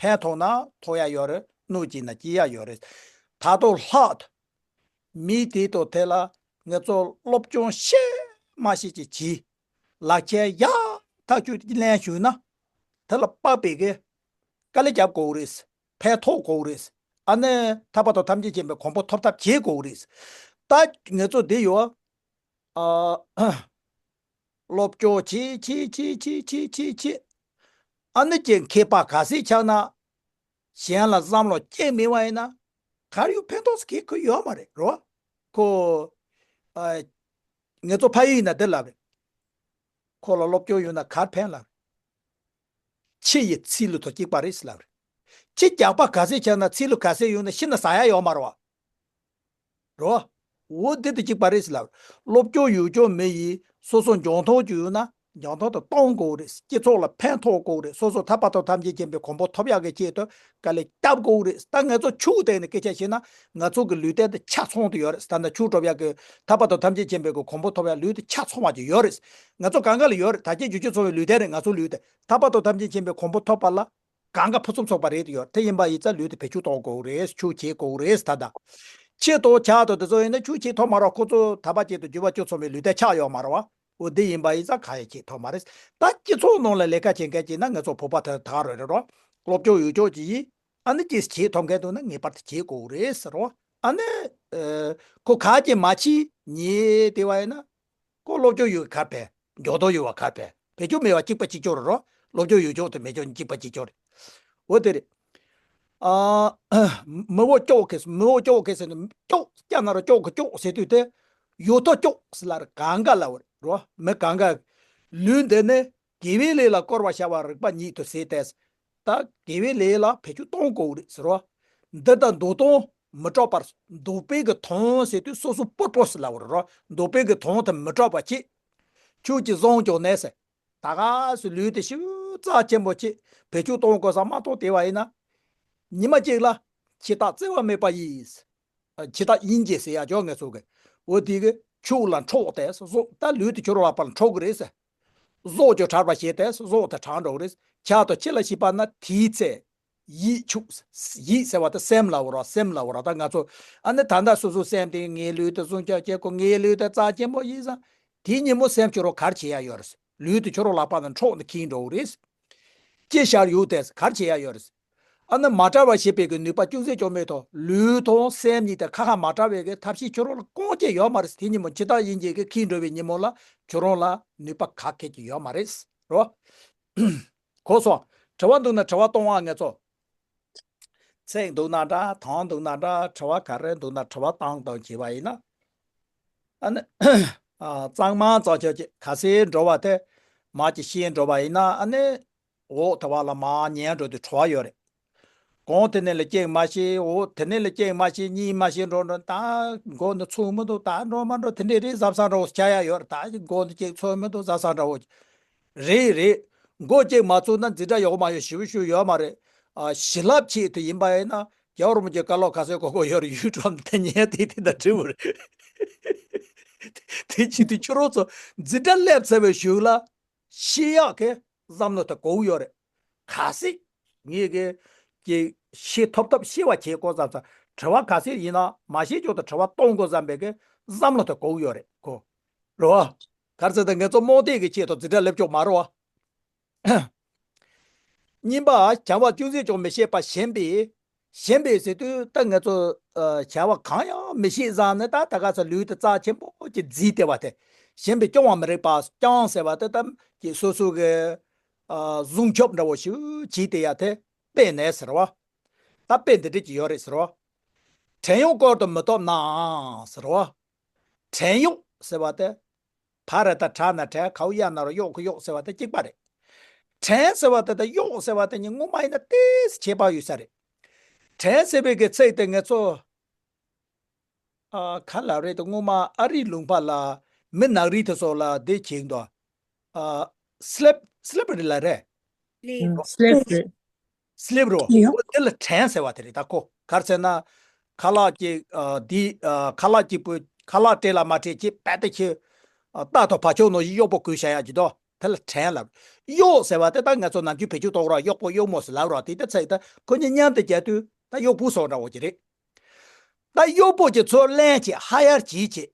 ཕན་ཐོགས་ན་ཐོགས་ཡ་ཡོད་རེད། གནོད་སྐྱེལ་ན་སྐྱེལ་ཡ་ཡོད་རེད། ད་དུང་ལྷག་ཏུ་མི་དེ་དང་དེ་ལ་ངེད་ཚོ་སློབ་སྦྱོང་བཤད་མ་བཤད་ཅིག་བྱས། ལག་ཁྱེར་ཡག་ཐག་ཆོད་ཅིག་ལེན་ཞུས་ན། དེ་ལ་དཔག་པའི་གི་དཀའ་ལས་རྒྱབ་དགོས་རེད། ཕན་ཐོགས་དགོས་རེད། ཨ་ནི་ཐར་པ་དང་ཐམས་ཅད་མཁྱེན་པའི་གོ་འཕང་ཐོབ་ཐབས་བྱེད་དགོས་རེད། ད་ངེད་ཚོ་འདི་ཡོད། ཨ། སློབ་སྦྱོང་བྱེད་བྱེད་བྱེད། ཨ་ནི་ཀྱི་མཁས་པ་ག་ཚད་ཆགས་ན། གཞན་ལ་བསམ་བློ་གཅིག་མེད་པ་ཡིན་ན། གར་ཡོད་ཕན་ཐོགས་གང་ཡང་ཡོད་མ་རེད་རོ། ཁོ། ཨ། ངེད་ཚོ་ཕ་ཡུལ་ཡིན་ན་འདི་ལབ་རེད། ཁོ་ལ་སློབ་སྦྱོང་ཡོད་ན་གར་ཕན་ལ། ཁྱི་ཡི་ཚིལ་ལུ་དང་གཅིག་པ་རེད་ལབ་རེད། ཁྱི་རྒྱགས་པ་ག་ཚད་ཆགས་ན་ཚིལ་ལུ་ག་ཚད་ཡོད་ན་ཤི་ན་ཟ་ཡ་ཡོད་མ་རེད་བ། རོ། འོ་འདི་དང་གཅིག་པ་རེད་ལབ་རེད། སློབ་སྦྱོང་ཡོད་ཅོག་མི་ཡིས་སོ་སོ་འཇོན་ཐང་ཅིག་ཡོད་ན་འཇོན་ཐང་དེ་གཏོང་དགོས་རེད། སྤྱི་ཚོགས་ལ་ཕན་ཐོགས་དགོས་རེད། སོ་སོ་ཐར་པ་དང་ཐམས་ཅད་མཁྱེན་པའི་གོ་འཕང་ཐོབ་ཡག་གི་ཆེད་དུ་དཀའ་ལས་རྒྱབ་དགོས་རེད། ད་ང་ཚོ་ཕྱུགས་བསྡད་ནས་སྐད་ཆ་བཤད་ན་ང་ཚོ་གི་ལུས་རྟེན་དེ་ཆ་ཚང་དུ་ཡོད་རེད། ད་ལྟ་ཕྱུགས་སྒྲུབ་ཡག་གི་ཐར་པ་དང་ཐམས་ཅད་མཁྱེན་པའི་གོ་འཕང་ཐོབ་ཡག་ལུས་དེ་ཆ་ཚང་བ་ཅིག་ཡོད་རེད། ང་ཚོ་གང་ག་ལ་ཡོད་རེད། ད་ཁྱེད་རྒྱུ་ཆོས་ཚོགས་པའི་ལུས་རྟེན་རེད། ང་ཚོ་ལུས་དེ་ཐར་པ་དང་ཐམས་ཅད་མཁྱེན་པའི་གོ་འཕང་ཐོབ་པ་ལ་གང་ག་ཕུན་སུམ་ཚོགས་པ་རེད་ཡོད། དེ་ཡིན་པ་ཡིན་ཙང་ལུས་དེ་བེད་སྤྱོད་གཏོང་དགོས་རེད། ཕྱུགས་བྱེད་དགོས་རེད། ད་ལྟ་ཁྱི་དང་བྱ་དང་དེ་ཚོ་ཡིན་ན་ཕྱུགས་བྱེད་ཐུབ་མ་རེད། ཁོ་ཚོ་ཐར་པ་ཅན་དང་རྒྱུ་བ་ཆོས་ཚོགས་པའི་ལུས་རྟེན་ཆགས་ཡོད་མ་རེད་བ། འོ་འདི་ཡིན་པ་ཡིན་ཙང་གང་ཡང་བྱེད་ཐུབ་མ་རེད། ད་སྤྱི་ཚོགས་ནང་ལ་ལས་ཀ་བྱེད་མཁན་ཅིག་ན་ང་ཚོ་བོད་པ་དེ་ད་ག་རེ་རེད་རོ། སློབ་སྦྱོང་ཡོད་ཅོག་ཅིག་ཡིན། ཨ་ནི་ཅིག་བྱེད་ཐུབ་མཁན་འདུག་ན་ངེས་པར་དུ་བྱེད་དགོས་རེད་ཟེར་རོ། ཨ་ནི། ཨ། ཁོ་ག་ཅིག་མ་བྱེད་ཉེས་དེ་བ་ཡིན་ན། ཁོ་སློབ་སྦྱོང་ཡོད་གར་ཕན། འཇོན་ཐང་ཡོད་པ་གར་ཕན། བེད་སྤྱོད་མེད་པ་གཅིག་པ་གཅིག་ཀྱང་རེད་རོ། སློབ་སྦྱོང་ཡོད་ཅོག་དང་མེད་ཅོག་གཅིག་པ་གཅིག་ཀྱང་རེད། འོ་དེ་རེད། ཨ། མི་འོ་ཅོག་གི་མི་འོ་ཅོག་གི་ཟེར་ནས་ཅོག་སྐྱ་ན་རོ་ཅོག་གི་ཅོག་ཟེར་དུས་དེ། ཡོད་ཐོག་ཅོག་ཟེར་ལ་རེད། གང་ག་ལ་བར་རོ། མི་གང་ག་ལུས་འདི་ནི་དགེ་བའི་ལས་ལ་བསྐོར་བར་བྱ་བ་རིགས་པ་ཉིད་དུ་ཟད་དེ། ད་དགེ་བའི་ལས་ལ་བེད་སྤྱོད་གཏོང་དགོས་རེད་ཟེར་རོ། འདི་དང་འདོད་དོན་མི་འཕྲོག་པར། འདོད་པའི་གི་དོན་ཟེར་དུས་སོ་སོ་པོར་པོ་ཟེར་ལབ་པ་རེད་རོ། འདོད་པའི་གི་དོན་དེ་མི་འཕྲོག་པ་བྱེད། ཁྱོད་ཀྱིས་བཟུང་བཅུག་ནས་ཟེར། ད་ག་སུ་ལུས་དེ་ཞིབ་རྩ་ཆེན་པོ་བྱེད། བེད་སྤྱོད་གཏོང་དགོས་ས་མ་གཏོགས་དེ་བ་ཡིན་ན། ཉི་མ་གཅིག་ལ་འཆི་བདག་བརྩེ་བ་མེད་པ་ཡིས། འཆི་བདག་དབྱེན་བྱེད་ཟེར་ཡ་ཅོག་ངེད་ཚོ་གི། འོ་དེ་གི་ཕྱུགས་ལ་འཕྲོག་སྟེ་སོ་སོ་ད་ལུས་དེ་ཁྱོད་རང་ལག་པ་ལ་འཕྲོག་གི་རེད་ཟེར། གཟུགས་ཀྱི་ཕྲག་པ་བྱས་ཏེ་གཟུགས་དེ་གྲང་འགྲོ་གི་རེད། ཆགས་དང་འཆི་ལ་ཤི་བ་ན་དེའི་ཚེ། ཡིད་ཕྱུག་ཡིད་ཟེར་བ་དེ་སེམས་ལ་འོ་ར་སེམས་ལ་འོ་ར་ད་ང་ཚོ། ཨ་ནི་ད་ལྟ་སོ་སོ་སེམས་དེ་ངའི་ལུས་དེ་བཟུང་བྱ་བྱེད་དགོས། ངའི་ལུས་དེ་རྩ་ཆེན་པོ་ཡིན་ཙང་། དེའི་ཉིན་མོ་སེམས་ཁྱོད་རང་གར་བྱེད་ཡ་ཡོད་རེད། ལུས་དེ་ཁྱོད་རང་ལག་པ་ནས་འཕྲོག་ནས་ཁྱེར་འགྲོ་གི་རེད། ཅི་ཤར་ཡོད་དེ་གར་བྱེད་ཡ་ཡོད་རེད། ཨ་ནི་མ་བྲལ་བར་བྱེད་པའི་གི་ནུས་པ་ཅུང་ཟད་ཀྱང་མེད་དོ། ལུས་དང་སེམས་གཉིས་དེ་ཁ་ཁ་མ་བྲལ་བའི་གི་ཐབས་ཤེས་ཁྱོད་རང་ལ་གང་ཅི་ཡོད་མ་རེད། དེ་ཉིན་མོ་འཆི་བདག་དབྱེན་བྱེད་གི་ཁྱེར་འགྲོ་བའི་ཉིན་མོ་ལ་ཁྱོད་རང་ལ་ནུས་པ་ག་གེ་ཅིག་ཡོད་མ་རེད་རོ། གོ་སོང་། དྲི་བ་འདུག་ན་དྲི་བ་གཏོང་བ་ངེད་ཚོ། ཚིག་འདུག་ན་འདྲ་དོན་འདུག་ན་འདྲ་དྲི་བ་ག་རེ་འདུག་ན་དྲི་བ་བཏང་དང་བྱས་པ་ཡིན་ན། ཨ་ནི། ཨ། གཙང་མ་གཙང་ཆོག་ཅིག་ཁ་སེར་འགྲོ་བ་དེ། མ་ཅིག་ཤེས་འགྲོ་བ་ཡིན་ན་ཨ་ནི། འོག་དེ་བ་ལ་མ་ཉན་འགྲོ་དུས་དྲི་བ་ཡོད་རེད། གོང་དེ་ནས་ལ་གཅིག་མ་ཤེས། འོག་དེ་ནས་ལ་གཅིག་མ་ཤེས། གཉིས་མ་ཤེས་འགྲོ་འགྲོ་ད། མགོ་ནི་ཚོས་མི་འདུག་ད་འགྲོ་མ་འགྲོ་དེ་འདྲས་རེད། གཟབ་གཟབ་འགྲོ་ཆ་ཡ་ཡོད་རེད། ད་མགོ་ནི་གཅིག་ཚོས་མི་འདུག་གཟབ་གཟབ་འགྲོ། རེད་རེད། མགོ་གཅིག་མ་ཚོས་ན་འཛིན་གྲྭ་ཡོག་མ་ཡོད་ཞེ་པོ་ཞིག་ཡོད་མ་རེད། ཨ། བྱིན་རླབས་ཆེད་དུ་ཡིན་པ་ཡིན་ན། རྒྱལ་བ་རིན་པོ་ཆེ་བཀའ་སློབ་ག་ཚོད་གོ་གོ་ཡོད་རེད། ཡུལ་གྲོང་དེ་ཉན་དེ་དེ་དང་འབྲེལ་བ་རེད། དེ་བྱེད་དུས་ཁྱོད་རང་ཚོ་འཛིན་གྲྭ་སླེབས་ཚར་བའི་གཞུག་ལ་ཤེས་ཡག་གི་བསམ་བློ་དེ་གོ་གི་ཡོད་རེད། གལ་སྲིད་ངས་གི་ཀྱི་ཤེས་ཐོབ་ཐབས་ཤེས་པ་བྱེད་དགོས་བསམ་ཙང་དྲི་བ་ག་ཚོད་ཡིན་ན་མ་ཤེས་ཀྱོག་ཏུ་དྲི་བ་གཏོང་དགོས་བསམ་པའི་གི་བསམ་བློ་དེ་གོ་གི་ཡོད་རེད་ཁོ། རེད་བ། ག་རེ་ཟེར་ན་ངེད་ཚོ་རྨོངས་དད་ཀྱི་ཆེད་དུ་འཛིན་གྲྭ་སླེབས་ཀྱོག་མ་རེད་བ། གཉིས་པ། བྱ་བ་ཅུང་ཟད་ཀྱང་མི་ཤེས་པ་ཞན་པས། ཞན་པས་ཟེར་དུས་ད་ང་ཚོ་ཨ་བྱ་བ་གང་ཡང་མི་ཤེས་ཙང་ནི་ད་ད་ག་ཚོད་ལུས་དེ་རྩ་ཆེན་པོ་ཅིག་བརྫིས་ཏེ་བ་དེ། ཞན་པས་སྐྱོང་བ་མི་རིགས་པ་སྐྱོང་ཟེར་བ་དེ་ད་ཀྱི་སོ་སོ་གི་ཨ་བཟུང་སྐྱོབ་འདྲ་བོ་ཞིག་བྱས་ཏེ་ཡ་དེ་དཔེ་ནས་ཟེར་བ། ད་དཔེ་འདི་འདྲ་ཅིག་ཡོད་རེད་ཟེར་བ། བྲན་གཡོག་བསྐོར་དུ་མི་བཏུབ་ནའང་ཟེར་བ། བྲན་གཡོག་ཟེར་བ་དེ། ཕ་ར་ད་ཕྲ་ན་ཕྲ་གའུ་ཡ་ན་རོ་གཡོག་གི་གཡོག་ཟེར་བ་དེ་གཅིག་པ་རེད། བྲན་ཟེར་བ་དེ་དང་གཡོག་ཟེར་བ་དེ་གཉིས་སྔོན་མ་ཡིན་ན་ཏོག་ཙམ་ཁྱད་པར་ཡོད་ས་རེད། བྲན་ཟེར་བའི་གི་ཚིག་དེ་ང་ཚོ་ཨ་ག་ལ་རེད་དེ། སྔོན་མ་ཨ་རིའི་ལུང་པ་ལ་མི་ནག་རིགས་དེ་ཚོ་ལ་དེ་བྱེད་འདུག་ཨ་སི་ལེབ་སི་ལེབ་རི་ལ་རེད། ལེབ། ཨ་སི་ལེབ་རི། སི་ལེབ་རི་བ། ལེབ། ཨོ་དེ་ལ་བྲན་ཟེར་བ་དེ་རེད་ད་ཁོ། ག་རེ་ཟེར་ན། ཁ་ལག་ཅིག་ཨ་འདི་ཨ་ཁ་ལག་གཅིག་པུ་ཁ་ལག་སྤྲད་ལ་མ་སྤྲད་ཅིག་རྦད་དེ་ཁྱེད་ཨ་རྟ་དང་བ་ཕྱུགས་ནང་བཞིན་གཡོག་པོ་བསྐོས་བཞག་ཡག་ཅིག་དོ། དེ་ལ་བྲན་ལབ། གཡོག་ཟེར་བ་དེ་ད་ང་ཚོ་ནམ་རྒྱུན་བེད་སྤྱོད་གཏོང་རོགས། གཡོག་པོ་གཡོག་མོ་ཟེར་ལབ་རོགས། དེ་ལྟ་ཚིག་ད་ཁོ་གཉིས་མཉམ་དུ་བརྒྱབ་དུས་ད་གཡོག་པོ་བཟོ་འདྲ་བོ་ཅིག་རེད། ད་གཡོག་པོ་ཅིག་ཚུར་ལེན་བྱེད་ཧ་ཡར་བྱེད་བྱེད།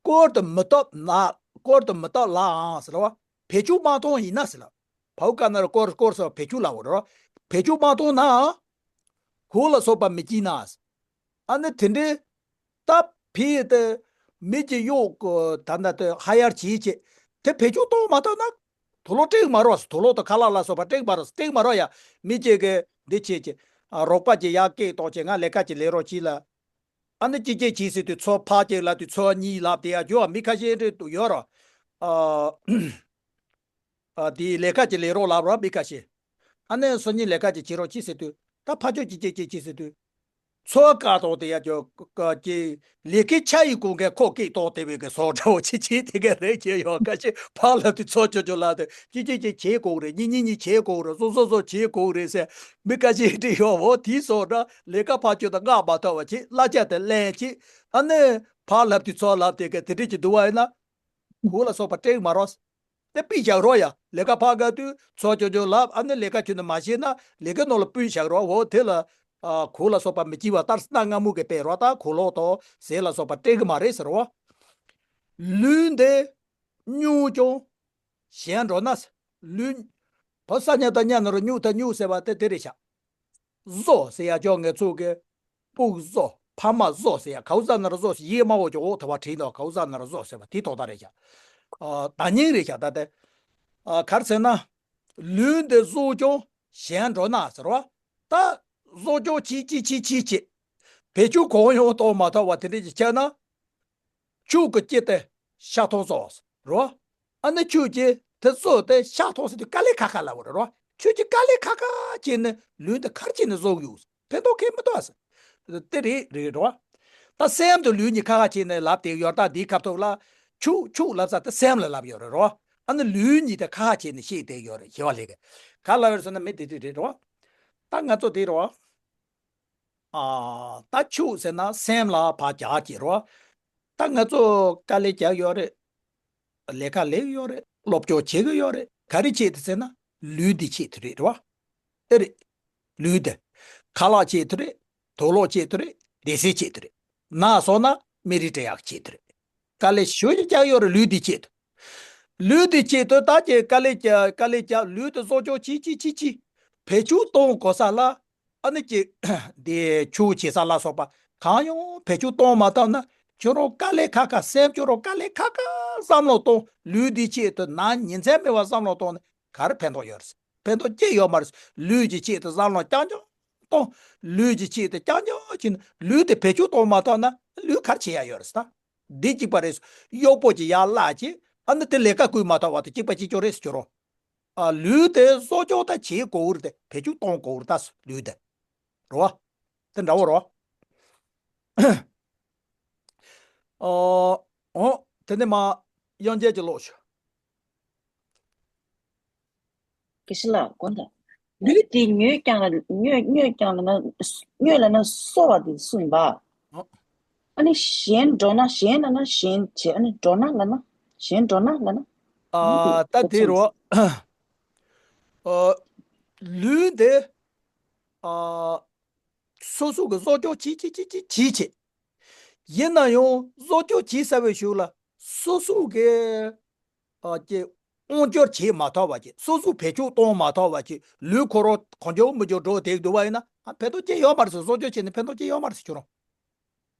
བསྐོར་དུ་མི་བཏུབ་ན། བསྐོར་དུ་མི་བཏུབ་ལའང་ཟེར་བ། བེད་སྤྱོད་མ་གཏོང་ཡིན་ན་ཟེར་ལ། བའུ་ཀ་ན་ར་བསྐོར་བསྐོར་སོགས་བེད་སྤྱོད་ལ་འོ་རོ། བེད་སྤྱོད་མ་གཏོང་ན། གོ་ལ་སོགས་པ་མི་སྐྱིད་ན། ཨ་ནི་དེ་འདྲའི་སྟབས་ཕི་དེ་མི་གཅིག་གཡོག་གི་ད་ལྟ་དེ་ཧ་ཡར་བྱེད་བྱེད་དེ་བེད་སྤྱོད་གཏོང་མ་ཐུབ་ན། དུག་ལོག་སྤྲད་མ་རོགས། དུག་ལོག་དང་ཁ་ལག་ལ་སོགས་པ་སྤྲད་མ་རོགས། སྤྲད་མ་རོགས་ཡ། མི་གཅིག་གི་འདི་བྱེད་བྱེད། ཨ་རོགས་པ་གྱིས་ཡར་སྐད་བཏང་བྱས་ང་ལས་ཀ་ཅིག་ལས་རོགས་གྱིས་ལ། ཨ་ནི་གཅིག་གཅིག་བྱེད་ཟེར་དུས་ཚོ་ཕར་གཅིག་ལབ་དུས་ཚོ་གཉིས་ལབ་དེ་ཡ་འགྱོ་བ་མི་ཁ་ཤས་རེ་འདུག་ཡོད་རོ། ཨ་ཨ་དེ་ལས་ཀ་ཅིག་ལས་རོགས་ལབ་རོ་མི་ཁ་ཤས། ཨ་ནི་སང་ཉིན་ལས་ཀ་ཅིག་བྱེད་རོགས་གྱིས་ཟེར་དུས་ད་ཕར་ཕྱོགས་གཅིག་གཅིག་གཅིག་གཅིག་ཟེར་དུས། ཚོ་བཀག་གཏོང་དེ་ཡ་འགྱོ་ཀ་ཀྱི་ལས་ཀའི་ཆ་ཡི་གོ་འགན་ཁོ་སྐད་གཏོང་དེ་བས་ཀྱི་སོགས་འདྲ་བོ་ཆེ་ཆེ་དེ་ག་རེ་བྱེད་ཡོད་ཁ་ཤས། ཕར་ལབ་དུས་ཚོ་ཅོ་ཅོ་ལབ་དུས་གཅིག་གཅིག་གཅིག་བྱེད་དགོས་རེད། གཉིས་གཉིས་གཉིས་བྱེད་དགོས་རེད། སོ་སོ་སོ་བྱེད་དགོས་རེད་ཟེར་མི་ཁ་ཤས་བྲིས་ཡོད། འོ་དེའི་སོགས་འདྲ་ལས་ཀ་ཕར་ཕྱོགས་དང་མངགས་མ་ཐུབ་པ་བྱེད། གླ་ཆ་དེ་ལེན་བྱེད། ཨ་ནི་ཕར་ལབ་དུས་ཚོ་ལབ་དེ་ག་དེ་འདྲས་ཀྱི་འདུག་བ་ཡིན་ན། གོ་ལ་སོགས་པ་སྤྲད་མ་རོགས། དེ་པི་བཞག་རོགས་ཡ། ལས་ཀ་ཕར་དགའ་དུས་ཚོ་ཅོ་ཅོ་ལབ། ཨ་ནི་ལས་ཀ་ཁྱོན་ནས་མ་ཤེས་ན་ལས་ཀའི་ནང་ལ་སྤུས་བཞག་རོགས། འོ་དེ་ལ་ཨ་གོ་ལ་སོགས་པ་མི་སྐྱིད་པ་ལྟར་གནའ་སྔ་མོ་གི་དཔེ་རོ། ད་གོ་ལོག་དང་ཟས་ལ་སོགས་པ་སྤྲད་གི་མ་རེད་ཟེར་རོ། ལུས་འདི་སྨྱུག་ཀྱང་ཞན་འགྲོ་ན། ལུས་བོ་ས་ཉ་ད་ཉ་ན་རོ་སྨྱུག་ད་སྨྱུག་ཟེར་བ་དེ་དེ་རེད་ཤག་བཟོ་ཟེར་ཡ་ཅོག་ངེད་ཚོ་གི་སྤུག་བཟོ། ཕ་མ་བཟོ་ཟེར་ཡ། གའུ་ཟ་ན་ར་བཟོ་ཟེར། ཡེ་མ་འོ་ཅོག་འོ་ཐ་བ་བྲིས་འདུག་གའུ་ཟ་ན་ར་བཟོ་ཟེར་བ་དེ་ཐོག་ད་རེད་ཤག་ཨ་ད་སྙིང་རེད་ཤག་ད་དེ། ཨ་ག་རེ་ཟེར་ན། ལུས་འདི་བཟོ་ཀྱང་ཞན་འགྲོ་ན་ཟེར་བ། ད་བཟོ་ཀྱང་ཅི་ཅི་ཅི་ཅི་ཅི། བེད་སྤྱོད་གང་ཡང་གཏོང་མ་ཐུབ་པ་དེ་འདྲ་ཅིག་ཆགས་ན། ཁྱོད་ཀྱི་ལྕེ་དེ་ཤ་ཐང་བཟོ་རོ། ཨ་ནི་ཁྱོད་ཀྱིས་དེ་བཟོ་དེ་ཤ་ཐང་ཟེར་དུས་དཀའ་ལས་ཁག་ཁག་ལབ་རེད་རོ། ཁྱོད་ཀྱིས་དཀའ་ལས་ཁག་ཁག་བྱས་ནས་ལུས་འདི་ག་རེ་བྱས་ནས་བཟོ་གི་ཡོད། ཕན་ཐོགས་ཁེ་མི་ཐོགས་ཟེར། དེ་རེད་རེད་རོ། ད་སེམས་དང་ལུས་གཉིས་ཁག་ཁག་བྱས་ནས་ལབ་བསྡད་ཡོད། ད་འདིའི་ཁ་ཐུག་ལ་ཁྱོད་ཁྱོད་ལབ་ས་དེ་སེམས་ལ་ལབ་ཡོད་རེད་རོ། ཨ་ནི་ལུས་གཉིས་དེ་ཁག་ཁག་བྱས་ནས་བཤད་བསྡད་ཡོད་རེད། ཞི་བ་ལྷས་ཀྱིས་ག་ལབ་ཡོད་ཟེར་ན་མི་དེ་དེ་རེད་རོ། ད་ང་ཚོ་དེ་རོ། ཨ་ད་ཁྱོད་ཟེར་ན་སེམས་ལ་ཕར་རྒྱག་གི་རོ། ད་ང་ཚོ་དཀའ་ལས་རྒྱག་ཡོད་རེད། ལས་ཀ་ལས་ཡོད་རེད། སློབ་སྦྱོང་བྱེད་གི་ཡོད་རེད། ག་རེ་ཆེད་དུ་ཟེར་ན་ལུས་འདི་ཆེད་དུ་རེད་རོ། ཨེ་རེད། ལུས་འདི། ཁ་ལག་ཆེད་དུ་རེད། དུག་ལོག་ཆེད་དུ་རེད། སྡེ་སྲིད་ཆེད་དུ་རེད། ན་སོང་ན་མི་རིགས་བྲལ་ཡག་ཆེད་དུ་རེད། དཀའ་ལས་ཞེ་པོ་ཅིག་རྒྱག་ཡོད་རེད་ལུས་འདི་ཆེད་དུ། ལུས་འདི་ཆེད་དུ་ད་ཀྱི་དཀའ་ལས་རྒྱག་དཀའ་ལས་རྒྱག་ལུས་འདི་གསོ་སྐྱོང་བྱེད་བྱེད་བྱེད་བྱེད། བེད་སྤྱོད་གཏོང་དགོས་ས་ལ། ཨ་ནི་ཀྱི་འདི་ཆུ་བྱེད་ས་ལ་སོགས་པ་གང་ཡང་བེད་སྤྱོད་གཏོང་མ་ཐུབ་ན་ཁྱོད་རང་དཀའ་ལས་ཁག་ཁག་སེམས་ཁྱོད་རང་དཀའ་ལས་ཁག་ཁག་བསམ་བློ་གཏོང་། ལུས་འདི་ཆེད་དུ་ན་ཉིན་མཚན་མེད་པར་བསམ་བློ་གཏོང་ནས་ག་རེ་ཕན་ཐོགས་ཡོད་རེད། ཕན་ཐོགས་ཅི་ཡོད་མ་རེད། ལུས་ཀྱི་ཆེད་དུ་བསམ་བློ་རྐྱང་རྐྱང་གཏོང་། ལུས་ཀྱི་ཆེད་དུ་རྐྱང་རྐྱང་བྱས་ན་ལུས་དེ་བེད་སྤྱོད་གཏོང་མ་ཐུབ་ན་ལུས་ག་རེ་བྱེད་ཡ་ཡོད་རེད་ད། འདི་གཅིག་པ་རེད། གཡོག་པོ་གྱི་ཡར་བརླག་ཅིག་ཨ་ནི་དེ་ལས་ཀ་བསྐུལ་མ་ཐུབ་པ་དེ་གཅིག་པ་གཅིག་རྐྱང་རེད་ཟེར་གྱི་རོ། ཨ་ལུས་དེ་གསོ་སྐྱོང་ད་བྱེད་དགོས་རེད་དེ་བེད་སྤྱོད་གཏོང་དགོས་རེད་ད་ལུས་དེ། རོ། དེ་འདྲ་བོ་རོ། ཨོ་ཨོ་དེ་ནས་མ་དབྱངས་ཅན་གྱི་ཀློག་ཞུ། དགེ་བཤེས་ལགས་དགོངས་དག་ལུས་དེ་མྱོས་ཀྱང་ལ་མྱོས་མྱོས་ཀྱང་ལ་ན་མྱོས་ལ་ན་གསོ་བ་དེ་གསུངས་པ། ཨ་ནི་གཞན་འགྲོ་ན་གཞན་ལ་ན་གཞན་བྱེད། ཨ་ནི་འགྲོ་ན་ལ་ན་གཞན་འགྲོ་ན་ལ་ན། ཨ་ད་དེ་རོ། ཨ་ལུས་དེ་ཨ་སོ་སོ་གི་བཟོ་བཅོས་བྱེད་བྱེད་བྱེད་བྱེད་བྱེད་བྱེད། ཡིན་ན་ཡང་བཟོ་བཅོས་བྱེད་ས་བའི་ཤུགས་ལ་སོ་སོ་གི་ཨ་ཀྱི་དབང་སྒྱུར་བྱེད་མ་ཐུབ་པ་ཅིག་སོ་སོ་བེད་སྤྱོད་གཏོང་མ་ཐུབ་པ་ཅིག་ལུས་ཁོ་རང་གང་འགྱུར་མི་འགྱུར་འགྲོ་བསྡད་འདུག་པ་ཡིན་ན་ཨ་ཕན་ཐོགས་ཅི་ཡོད་མ་རེད་ཟེར། བཟོ་བཅོས་བྱས་ནས་ཕན་ཐོགས་ཅི་ཡོད་མ་རེད་ཟེར་ཁྱོད་རང་།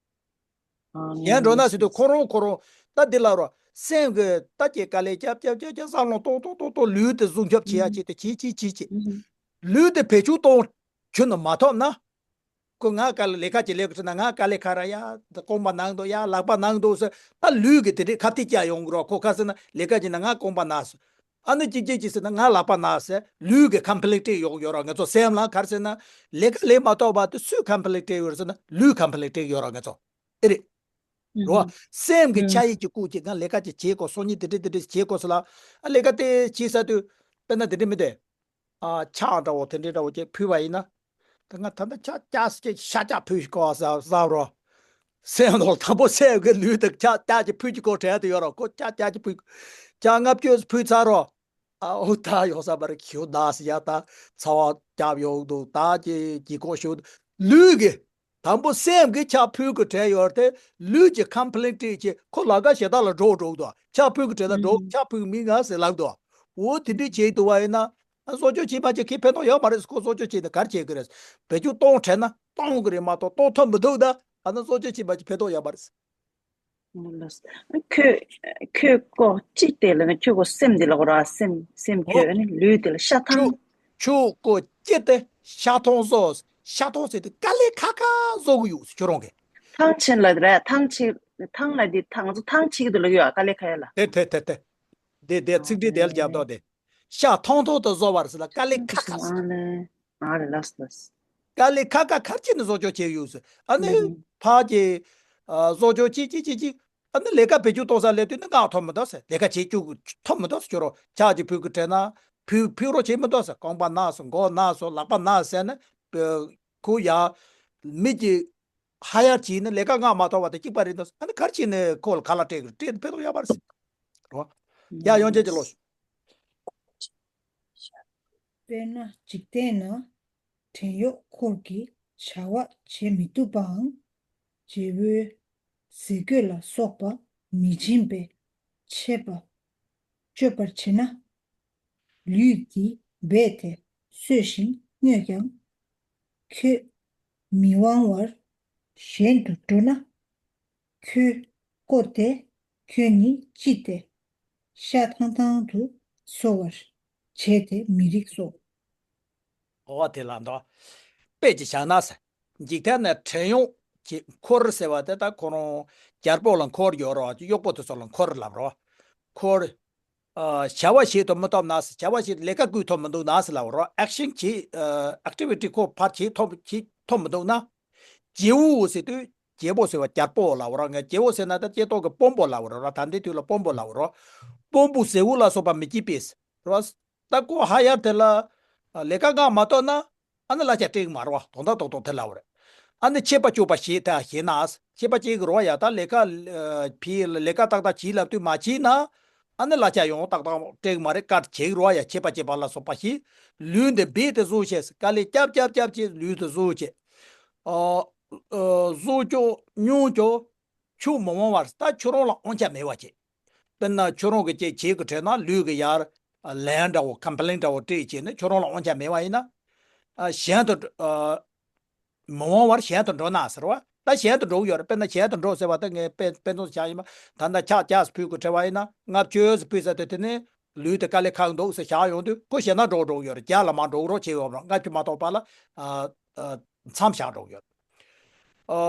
ཨ་གཞན་འགྲོ་ན་ཟེར་དུས་ཁོ་རང་ཁོ་རང་ད་འདི་ལ་རོ་སེམས་ཀྱི་ད་ཀྱི་དཀའ་ལས་རྒྱབ་རྒྱབ་རྒྱབ་རྒྱབ་བསམ་བློ་གཏོང་གཏོང་གཏོང་གཏོང་ལུས་དེ་བཟོ་འཁྱོབ་བྱེད་ཡ་ཅིག་དེ་བྱེད་བྱེད་བྱེད་བྱེད། ལུས་དེ་བེད་སྤྱོད་གཏོང་ཁྱོད་ནི་མ་ཐུབ་ན། ཁོ་ང་དཀའ་ལས་ལས་ཀ་ཅིག་ལས་ཀ་བྱེད་ན་ང་དཀའ་ལས་ཁ་ར་ཡ་རྐང་པ་ན་གི་འདུག་ཡ་ལག་པ་ན་གི་འདུག་ཟེར། ད་ལུས་ཀྱི་དེ་འདྲའི་ཁ་གཏད་བཅག་ཡོང་གི་རོ། ཁོ་ཁ་ཟེར་ན་ལས་ཀ་བྱེད་ན་ང་རྐང་པ་ན་སོང་། ཨ་ནི་གཅིག་གཅིག་གཅིག་ཟེར་ན་ང་ལག་པ་ན་ཟེར། ལུས་ཀྱི་ཁམ་ཕི་ལེག་སྤྲད་ཡོང་གི་ཡོད་རོ། ང་ཚོ་སེམས་ལ་ག་རེ་ཟེར་ན་ལས་ཀ་ལས་མ་གཏོགས་པ་དེ་སུས་ཁམ་ཕི་ལེག་སྤྲད་ཡོད་རེད་ཟེར་ན་ལུས་ཁམ་ཕི་ལེག་སྤྲད་ཡོད་རོ། ང་ཚོ་ཨེ་རེད་རོ། སེམས་ཀྱི་ཆ་ཡིས་ཀྱི་བཀོད་ཀྱི་ང་ལས་ཀ་ཅིག་བྱེད་དགོས་སོ་ཉིད་དེ་འདྲ་དེ་འདྲ་བྱེད་དགོས་སོ་ལ། ཨ་ལས་ཀ་དེ་བྱེད་ས་དུས་དཔེར་ན་དེ་འདྲ་མི་འདུག་ཨ་ཕྱག་འདྲ་བོ་དེ་འདྲའི་འདྲ་བོ་ཅིག་ཕུལ་བ་ཡིན་ན། ད་ང་ད་ལྟ་ཕྱག་ཅག་ཅིག་ཤ་ཅག་ཕུལ་གོ་ཟ་ཟ་རོ། སེམས་ནང་དང་པོ་སེམས་ཀྱི་ལུས་དང་ཕྱག་ཅག་ཅིག་ཕུལ་གྱི་གོ་དྲན་དུ་ཡོད་རོ། ཁོ་ཕྱག་ཅག་ཅིག་ཕུལ། ཕྱག་ལྔ་བཅུ་ཕུལ་ཚར་རོ། ཨ་འོ་ད་ཡོང་ས་པར་ཁྱེའུ་ད་ཟེར་ཡ་ད་ཚ་བ་རྒྱབ་ཡོང་འདུག་ད་ཅིག་ཅིག་གོ་ཤོད་ལུས་ཀྱི། དང་པོ་སེམས་ཀྱི་ཕྱག་ཕུལ་གི་བྲལ་ཡོད་དེ་ལུས་ཀྱི་ཁམ་ཕི་ལེག་སྤྲད་ཀྱི་ཁོ་ལ་ཀ་ཞེ་དྲག་ལ་འགྲོ་འགྲོ་གི་འདུག་ཕྱག་ཕུལ་གི་བྲལ་ན་འགྲོ་ཕྱག་ཕུལ་མི་ང་ཟེར་ལབ་འདུག་འོ་དེ་འདྲའི་བྱེད་འདུག་བ་ཡིན་ན་ཨ་བཟོ་བཅོས་བྱེད་མ་བྱེད་ཁྱེད་ཕན་ཐོགས་ཡོད་མ་རེད། ཁོ་བཟོ་བཅོས་བྱེད་ནས་ག་རེ་བྱེད་གི་རེད། བེད་སྤྱོད་གཏོང་དྲན་ན་གཏོང་གི་རེད་མ་གཏོགས་གཏོང་ཐུབ་མི་འདུག་ད་ཨ་ན་བཟོ་བཅོས་བྱེད་མ་བྱེད་ཕན་ཐོགས་ཡོད་མ་རེད། ཁྱོད་ཁྱོད་ཀོ་ཅི་སྟེ་ལ་ན་ཁྱོད་ཀོ་སེམས་དེ་ལ་གོ་ར་སེམས་སེམས་ཁྱོད་ཨ་ནི་ལུས་དེ་ལ་ཤ་ཐང་། ཁྱོད་ཀོ་ཅི་སྟེ་ཤ་ཐང་བཟོ། ཤ་ཐང་ཟེར་དུས་དཀའ་ལས་ཁག་ཁག་བཟོ་གི་ཡོད་ཁྱོད་རང་གི་ཐང་ཆེན་ལ་ར་ཐང་ཆེ་ཐང་ལ་དེ་ཐང་ཚོ་ཐང་ཆེ་གི་དུ་ལ་ཡོད་ཨ་དཀའ་ལས་ཁག་ཡ་ལ། དེ་དེ་དེ་དེ་དེ་དེ་ཚིག་འགྲེལ་དེ་ལ་རྒྱབ་དོ་དེ། ཤ་ཐང་ཐང་དུ་བཟོ་བར་ཟེར་ལ་དཀའ་ལས་ཁག་ཁག་ཟེར། ཨ་ལེ། ཨ་ལེ་ལགས་ལགས། དཀའ་ལས་ཁག་ཁག་ཁག་ཅིག་ནས་བཟོ་བཅོས་བྱས་ཡོད་ཟེར། ཨ་ནི་ཕ་གི་ཨ་བཟོ་བཅོས་ཅིག་ཅིག་ཅིག་ཅིག་ཨ་ནི་ལས་ཀ་བེད་སྤྱོད་གཏོང་ས་སླེབས་དུས་ནི་ང་ཐོབ་མི་འདུག་ཟེར། ལས་ཀ་བྱེད་རྒྱུ་ཐོབ་མི་འདུག་ཟེར། ཁྱོད་རང་ཕྱག་ཅིག་ཕུལ་གི་དྲན་ན་ཕུལ་ཕུལ་རོགས་བྱེད་མི་འདུག་ཟེར། རྐང་པ་ན་སོང་མགོ་ན་སོང་ལག་པ་ན་ཟེར་ནས་ཁོ་ཡ་མི་གི་ཧ་ཡར་གྱིས་ནི་ལས་ཀ་ང་མ་ཐོབ་པ་དེ་གཅིག་པ་རེད་འདུག་ཨ་ནི་གར་གྱིས་ནི་ཁོ་ལ་ཁ་ལག་སྤྲད་གི་སྤྲད་ཕེ་ཐོག་ཡོད་པ་རེད་ཟེར། རོ། ཡ་ཡོང་ཅེས་ཀྱི་ལོ། དཔེར་ན་འཇིག་རྟེན་ན་བྲན་གཡོག་འཁོར་གྱི་བྱ་བ་བྱེད་མི་བཏུབ་པའང་རྗེ་བོའི་ཟས་གོས་ལ་སོགས་པ་མི་སྦྱིན་པས་ཆད་པ་གཅོད་པར་བྱེད་ན། ལུས་ཀྱིས་རྦད་དེ་གསོས་ཤིང་བསྔོས་ཀྱང་། ཁྱོད་མི་དབང་བར་གཞན་དུ་འགྲོ་ན། ཁྱོད་ཀོ་སྟེ་ཁྱོད་ནི་ཅི་སྟེ་ཤ་ཐང་ཐང་དུ་གསོ་བར་བྱས་ཏེ་མི་རིགས་སོ། འོ་དེ་ལ་འདོ། དཔེ་ཅིག་བཞག་ན་ཟེར། འཇིག་རྟེན་ན་བྲན་གཡོག་གི་འཁོར་ཟེར་བ་དེ་ད་ཁོ་རང་རྒྱལ་པོ་ལ་འཁོར་ཡོད་རོ། གཡོག་པོ་དེ་ཚོ་ལ་འཁོར་ལབ་རོ། འཁོར། ཨ་བྱ་བ་བྱེད་དུ་མི་ཐོབ་ན་ཟེར། བྱ་བ་བྱེད་ལས་ཀ་བསྐུལ་ཐུབ་མི་འདུག་ན་ཟེར་ལབ་རོ། ཨེག་ཤན་གྱི་ཨ་ཨེག་ཊི་བི་ཊི་ཁོ་ཕར་བྱེད་ཐུབ་བྱེད་ཐུབ་མི་འདུག་ན། རྗེ་བོ་ཟེར་དུས་རྒྱལ་པོ་ཟེར་བ་རྒྱལ་པོ་ལབ་རོ། ངས་རྗེ་བོ་ཟེར་ན་ད་སྐྱེ་ཐོག་གི་དཔོན་པོ་ལབ་རོ། ད་ལྟའི་དུས་ལ་དཔོན་པོ་ལབ་རོ། དཔོན་པོ་ཟེར་བོ་ལ་སོགས་པ་མི་སྐྱིད་པས་རོ། ད་ཁོ་ཧ་ཡར་དེ་ལ་ལས་ཀ་འགག་མ་གཏོགས་ན་ཨ་ནི་གླ་ཆ་སྤྲད་གི་མ་རེད་བ། དོན་དག་ཏོག་ཏོག་དེ་ལབ་རེད། ཨ་ནི་ཆད་པ་གཅོད་པ་བྱེད་ད་ཞེ་ན་ཆད་པ་བཅད་གི་རེད་བ། ཡ་ད་ལས་ཀ་ཕི་ལས་ཀ་ཏག་ཏག་བྱེད་ལབ་དུས་མ་བྱེད་ན་ཨ་ནི་གླ་ཆ་ཡང་ཏག་ཏག་སྤྲད་གི་མ་རེད། བཀག་བྱེད་གི་རེད་བ། ཡ་ཆད་པ་བཅད་པ་ལ་སོགས་པ་ཞིག་ལུས་འདི་རྦད་དེ་བཟོ་བྱས། དཀའ་ལས་རྒྱབ་རྒྱབ་རྒྱབ་བྱས་ལུས་དེ་བཟོ་བྱས། ཨ་ཨ་བཟོ་ཀྱོ་མྱོང་ཀྱོ་ཁྱོད་མི་དབང་བར་ད་ཁྱོད་རང་ལ་དབང་ཆ་མེད་པ་བྱེད། དཔེར་ན་ཁྱོད་རང་གི་ཅིག་བྱེད་གི་དྲན་ན་ལུས་གི་ཡར་ལན་འདྲ་བོ་ཀམ་པི་ལེན་འདྲ་བོ་སྤྲད་བྱས་ནས་ཁྱོད་རང་ལ་དབང་ཆ་མེད་པ་ཡིན་ན། ཨ་གཞན་དུ་ཨ་མི་དབང་བར་གཞན་དུ་འགྲོ་ན་ཟེར་བ། ད་གཞན་དུ་འགྲོ་གི་ཡོད་རེད། དཔེར་ན་གཞན་དུ་འགྲོ་ཟེར་བ་ད་ངས་དཔེ་དཔེ་མཚོན་བཞག་ཡིན་པ། ད་ལྟ་ཕྱག་རྒྱག་ཕུལ་དགོས་དྲན་པ་ཡིན་ན་ལྔ་བཅུ་ཙམ་ཕུལ་ཚར་དུས་དེ་ནས་ལུས་དེ་དཀའ་ལས་ཁག་འདུག་ཟེར་བཞག་ཡོང་དུས་ཁོ་གཞན་ན་འགྲོ་འགྲོ་གི་ཡོད་རེད། རྒྱ་ལ་མ་འགྲོ་རོགས་བྱེད་ཡོད་རེད། ལྔ་བཅུ་མ་གཏོགས་པ་ལ་ཨ་ཨ་མཚམས་བཞག་འགྲོ་གི་ཡོད་རེད། ཨ་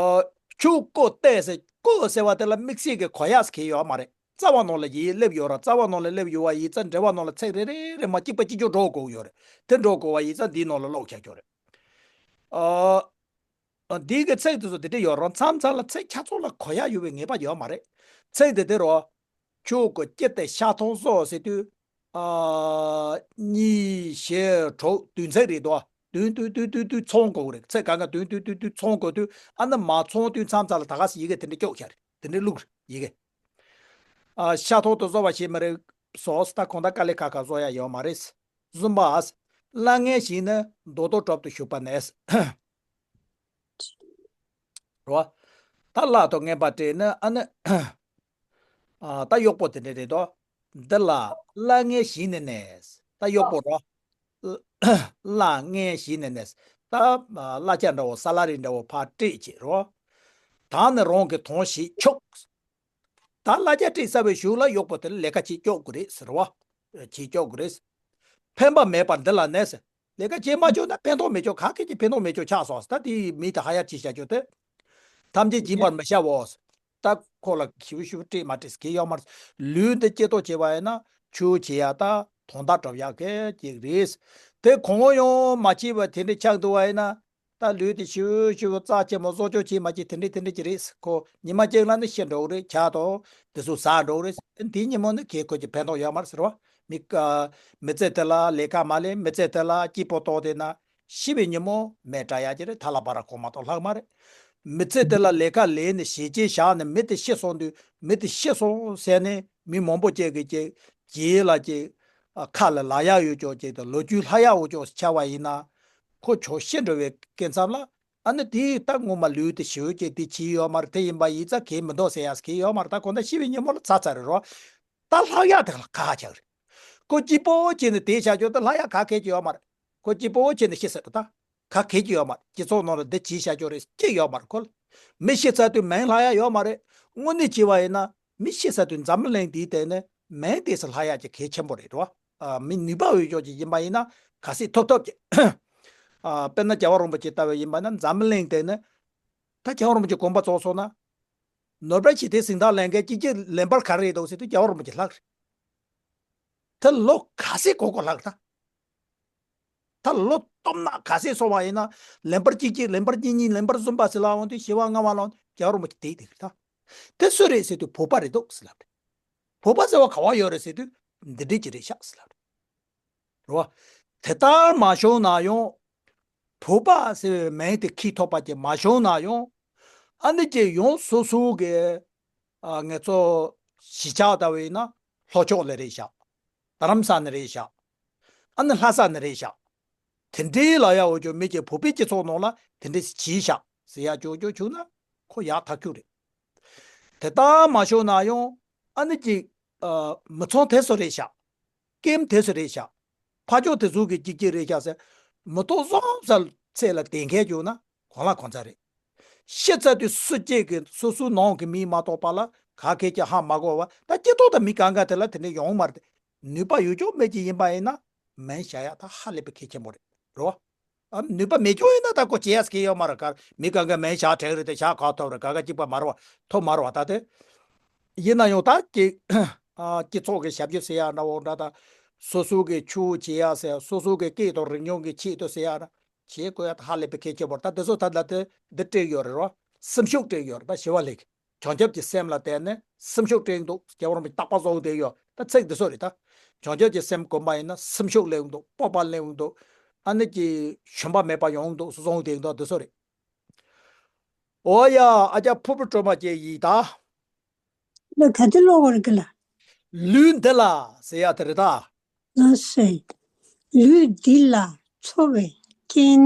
ཁྱོད་ཀོ་སྟེ་ཟེར། ཀོ་ཟེར་བ་དེ་ལ་དམིགས་བསལ་གྱི་གོ་ཡག་ཟེར་མཁན་ཡོད་མ་རེད། རྩ་བ་ནང་ལ་ཡིད་སླེབས་ཡོད་ར། རྩ་བ་ནང་ལ་སླེབས་ཡོད་པ་ཡིན་ཙང་འགྲེལ་པ་ནང་ལ་ཚིག་རེ་རེ་རེ་མ་གཅིག་པ་གཅིག་རྐྱང་འགྲོ་དགོས་ཡོད་རེད། དེ་འགྲོ་དགོས་པ་ཡིན་ཙང་འདིའི་ནང་ལ་ཀློག་བྱ་རྒྱུ་རེད། ཨ་འདི་གི་ཚིག་དེ་ཚོ་དེ་འདྲ་ཡོད་ར། མཚམས་མཚམས་ལ་ཚིག་ཆ་ཚང་ལ་གོ་ཡག་ཡོད་པའི་ངེས་པ་ཡོད་མ་རེད། ཚིག་དེ་དེ་རོ། ཁྱོད་ཀོ་སྐྱེ་སྟེ་ཤ་ཐང་སོགས་ཟེར་དུས། ཨ། གཉིས་བཞི་དྲུག་བདུན་ཚིགས་རེད་དོ། བདུན་བདུན་བདུན་བདུན་བདུན་ཚོང་དགོས་རེད། ཚིགས་གང་ག་བདུན་བདུན་བདུན་བདུན་ཚོང་དགོས་དུས། ཨ་ནི་མ་ཚོང་དུས་མཚམས་མཚམས་ལ་ད་ག་སེ་ཡི་གེ་དེ་འདྲ་སྐྱོག་བཞག་རེད། དེ་འདྲ་བླུགས་རེད་ཡི་གེ། ཨ། ཤ་ཐོག་ཏུ་བཟོ་བ་ཞིག་མ་རེད། སོ་སོ་ད་གོང་ད་དཀའ་ལས་ཁག་ཁག་བཟོ་ཡ་ཡོད་མ་རེད། བཟུམ་པ། སླ་ངའི་ཞིང་ནི་མདོ་དོན་གྲུབ་ཏུ་ཞུགས་པ་ནས། རོ། ད་སླ་དོ་ངན་པ་སྤྲད་ནི་ཨ་ནི། ཨ། ད་གཡོག་པོ་དེ་འདྲ་རེད་དོ། འདི་ལ་སླ་ངའི་ཞིང་ནི་ནས། ད་གཡོག་པོ་རོ། སླ་ངའི་ཞིང་ནི་ནས། ད་གླ་ཆ་འདྲ་བོ་ས་ལ་རི་འདྲ་བོ་ཕར་སྤྲད་བྱེད་རོ། ད་ནི་རང་གི་དོན་ཞིག་ཆོག། ད་གླ་ཆ་སྤྲད་ཚར་བའི་གཞུག་ལ་གཡོག་པོ་དེ་ལ་ལས་ཀ་བྱེད་སྐྱོབ་དགོས་རེད་ཟེར་བ། བྱེད་སྐྱོབ་དགོས་རེད། ཕན་པ་མེད་པར་འདི་ལ་གནས་ཟེར། ལས་ཀ་བྱེད་མ་བཅུག་ན་ཕན་ཐོགས་མེད་ཆོག་ག་གེ་ཅིག་ཕན་ཐོགས་མེད་ཆོག་ཆགས་སོང་ཟེར། ད་དེ་མི་དེ་ཧ་ཡར་བྱེད་བྱ་རྒྱུ་དེ། ཐམས་ཅད་སྦྱིན་པར་མི་བྱའོ་ཟེར། ད་ཁོ་ལ་ཞིབ་ཞིབ་སྤྲད་མ་སྤྲད་ཟེར་གི་ཡོད་མ་རེད། ལུས་འདི་སྐྱེ་ཐོག་བྱེད་པ་ཡིན་ན་ཆུ་བྱེད་ཡ་ད་དོན་དག་གྲུབ་ཡ་གི་ཅིག་རེད། དེ་གང་ཡང་མ་བྱས་པ་དེ་འདྲ་ཆགས་འདུག་བ་ཡིན་ན། ད་ལུས་དེ་ཞིབ་ཞིབ་རྩ་ཆེན་མོ་བཟོ་བཅོས་བྱེད་མ་བྱེད་དེ་འདྲ་དེ་འདྲ་ཅིག་རེད། ཁོ་ཉི་མ་གཅིག་ལ་ནི་ཤི་འགྲོ་གི་རེད། ཇ་དང་དེ་ཚོ་ཟ་འགྲོ་གི་རེད། དེའི་ཉིན་མོ་ནི་གས་ཁོ་གི་ཕན་ཐོགས་ཡོད་མ་རེད་ཟེར་བ། མི་ཀ་མི་ཚེ་དེ་ལ་ལས་ཀ་མ་ལས། མི་ཚེ་དེ་ལ་སྐྱིད་པོ་ཏོག་དེ་ན་ཤི་བའི་ཉིན་མོ་མེ་དྲ་ཡ་ཅིག་རེད། ཐ་ལ་བ་ར་གོ་མ་གཏོགས་ལྷག་མ་རེད། མི་ཚེ་དེ་ལ་ལས་ཀ་ལས་ནས་ཞེ་ཅིག་བཞག་ནས་མི་དེ་ཤི་སོང་དུས། མི་དེ་ཤི་སོང་ཟེར་ནས་མི་མང་པོ་ཅིག་གིས་ཅིག་རྗེས་ལ་ཅིག་ཨ་ཁ་ལ་ལ་ཡག་ཡོད་ཅོག་ཅིག་དང་ལོ་རྒྱུས་ལྷག་ཡག་ཡོད་ཅོག་ཆགས་པ་ཡིན་ན། ཁོ་ཆོག་ཤི་འགྲོ་བའི་སྐབས་མཚམས་ལ། ཨ་ནི་དེ་ད་ངོ་མ་ལུས་དེ་ཞེ་པོ་ཅིག་དེ་བྱས་ཡོད་མ་རེད། དེ་ཡིན་པ་ཡིན་ཙང་གས་མི་འདུག་ཟེར་ཡག་གས་ཡོད་མ་རེད། ད་གང་ལྟར་ཤི་བའི་ཉིན་མོ་ལ་ཚར་ཚར་རེད་རོ། ད་ལྷག་ཡག་དེ་ལ་ཁག་ཁག་ཆགས་རེད། ཁོ་སྐྱིད་པོ་བྱས་ནས་དེ་བྱ་རྒྱུ་ད་ལྷག་ཡག་ག་གས་ཀྱི་ཡོད་མ་རེད། ཁོ་སྐྱིད་པོ་བྱས་ནས་ཤི་ཟེར་ད། ག་གས་ཀྱི་ཡོད་མ་རེད། སྤྱི་ཚོགས་ནང་ལ་འདི་བྱས་བྱ་རྒྱུ་རེད་ཅིག་ཡོད་མ་རེད། ཁོ་ལ་མི་ཤི་ཚར་དུས་མིང་ལྷག་ཡག་ཡོད་མ་རེད། དངོས་གནས་བྱས་པ་ཡིན་ན་མི་ཤི་ཚར་དུས་འཛམ་བུ་གླིང་འདིའི་སྟེང་ནས་མིང་དེ་ཚོ་ལྷག་ཡག་ཅིག་གལ་ཆེན་པོ་རེད་རོ། ཨ། མི་ནུས་པ་ཡོད་ཅོག་ཅིག་ཡིན་པ་ཡིན་ན་ག་སྲིད་ཐོབ་ཐོབ་ཀྱི། ཨ། དཔེར་ན་རྒྱལ་བ་རིན་པོ་ཆེ་ལྟ་བུ་ཡིན་པ་ན་འཛམ་བུ་གླིང་སྟེང་ནས་ད་རྒྱལ་བ་རིན་པོ་ཆེ་དགོངས་པ་རྫོགས་སོང་ན། ནོ་བེལ་ཞི་བདེའི་གཟེངས་རྟགས་ལེན་མཁན་གཅིག་གཅིག་ལེན་པར་ག་རེ་རེད་འདུག་ཟེར་དུས་རྒྱལ་བ་རིན་པོ་ཆེ་ལྷག་རེད། ད་ལོ་ག་ཚོད་གོ་གོ་ལྷག་རེད་ད། ད་ལོ་སྟོང་ན་ག་ཚོད་སོང་བ་ཡིན་ན། ལེན་པར་གཅིག་གཅིག་ལེན་པར་གཉིས་གཉིས་ལེན་པར་གསུམ་པ་ཟེར་ལ་འོང་དུས་བཞི་པ་ལྔ་པ་ལ་འོང་དུས་རྒྱལ་བ་རིན་པོ་ཆེ་དེ་དེ་རེད་ད། དེ་སུ་རེད་ཟེར་དུས་བོད་པ་རེད་འདུག་ཟེར་ལབ་རེད། བོད་པ་ཟེར་བ་ག་བ་ཡོད་རེད་ཟེར་དུས་འདི་འདྲས་ཀྱི་རེད་ཤག་ཟེར་ལབ་རེད། རེད་བ། དེ་ལྟར་མ་བྱུང་ན་ཡང་། བོད་པ་ཟེར་བའི་མིང་དེ་ཁྱེད་ཐོབ་པ་ཅིག་མ་བྱུང་ན་ཡང་། ཨ་ནི་ཅིག་ཡང་སོ་སོ་གི། ཨ། ང་ཚོ་གཞིས་ཆགས་ལྟ་བུ་ཡིན་ན་ལྷོ་ཕྱོགས་ལ་རེད་ཤག་རྡ་རམ་ས་ནས་རེད་ཤག་ཨ་ནི་ལྷ་ས་ནས་རེད་ཤག་དེ་འདྲའི་ལ་ཡ་འོ་ཅོག་མི་ཅིག་བོད་པའི་སྤྱི་ཚོགས་ནང་ལ་དེ་འདྲས་བྱས་ཤག་ཟེར་ཡ་ཅོག་ཅོག་བྱུང་ན་ཁོ་ཡག་ཐག་ཆོད་རེད། དེ་ལྟར་མ་བྱུང་ན་ཡང་ཨ་ནི་ཅིག་ཨ། མི་ཚང་དེ་ཚོ་རེད་ཤག་ཀེམ་དེ་ཚོ་རེད་ཤག་ཕ་ཕྱོགས་དེ་ཚོ་གི་གཅིག་གཅིག་རེད་ཤག་ཟེར། མི་ཐོག་སོང་ས་ཚད་ལ་དེ་མཁན་བྱུང་ན་གང་ལ་གང་འཚམ་རེད། ཤི་ཚར་དུས་སུ་གཅིག་གི་སོ་སོའི་ནང་གི་མི་མ་གཏོགས་པ་ལ་ག་གེ་ཀྱང་ཧ་མ་གོ་བ། ད་སྤྱི་ཚོགས་དང་མི་གང་ག་དེ་ལ་དེ་འདྲ་ཡོང་མ་རེད། ནུས་པ་ཡོད་ཅོག་མེད་ཅིག་ཡིན་པ་ཡིན་ན་མིང་བཞག་ཡག་ད་ཧ་ལས་པའི་གལ་ཆེན་པོ་རེད། རེད་བ། ཨ། ནུས་པ་མེད་ཅོག་ཡིན་ན་ད་ཁོ་བྱེད་ཡག་གི་ཡོད་མ་རེད། ག་མི་གང་ག་མིང་བཞག་དྲན་རེད་དེ་བཞག་ག་ཐོབ་རེད། ག་ག་གཅིག་པ་མ་རེད་བ། ཐོབ་མ་རེད་བ། ད་དེ་ཡིན་ན་ཡང་ད་ཀྱི། ཨ། སྤྱི་ཚོགས་ཀྱི་ཞབས་ཞུ་ཟེར་ཡག་འདྲ་བོ་འདྲ། ད་སོ་སོ་གི་ཆུ་བོ་བྱེད་ཡག་ཟེར། སོ་སོ་གི་སྐད་དང་རིག་གཞུང་གི་ཆེད་དུ་ཟེར་ཡག་འདྲ། བྱེད་དགོས་ཡག་ད་ཧ་ལས་པའི་གལ་ཆེན་པོ་རེད། ད་དེ་ཚོ་ད་ལ་དེ་འདི་སྤྲད་ཡོད་རེད་བ། སེམས་ཤུགས་སྤྲད་ཡོད་རེད། ད་ཞི་བ་ལྷས་ཀྱི། བྱང་ཆུབ་ཀྱི་སེམས་ལ་བརྟེན་ནས་སེམས་ཤུགས་སྤྲད་འདུག་རྒྱལ་བ་རིན་པོ་ཆེ་རྟག་པར་གསུངས་བསྡད་ཡོད། ད་ཚིག་འདི་ཚོ་རེད་ད། བྱང་ཆུབ་ཀྱི་སེམས་སྒོམ་པ་ཡིན་ན་སེམས་ཤུགས་སླེབས་འདུག་སྤོབས་པ་སླེབས་འདུག་ཨ་ནི་ཀྱི་ཞུམ་པ་མེད་པ་ཡོང་འདུག་གསུངས་བསྡད་འདུག་འདི་ཚོ་རེད། འོ་ཡ། ཨ་ཅག་ཕུར་བུ་སྒྲོལ་མ་ཅིག་ཡིན་ད། ལ་ག་དུས་ཀློག་དགོས་རེད་གི་ལ། ལུས་འདི་ལ་ཟེར་ཡག་དེ་རེད་ད། ལགས་སོ། ལུས་འདི་ལ་འཚོ་བའི་རྐྱེན་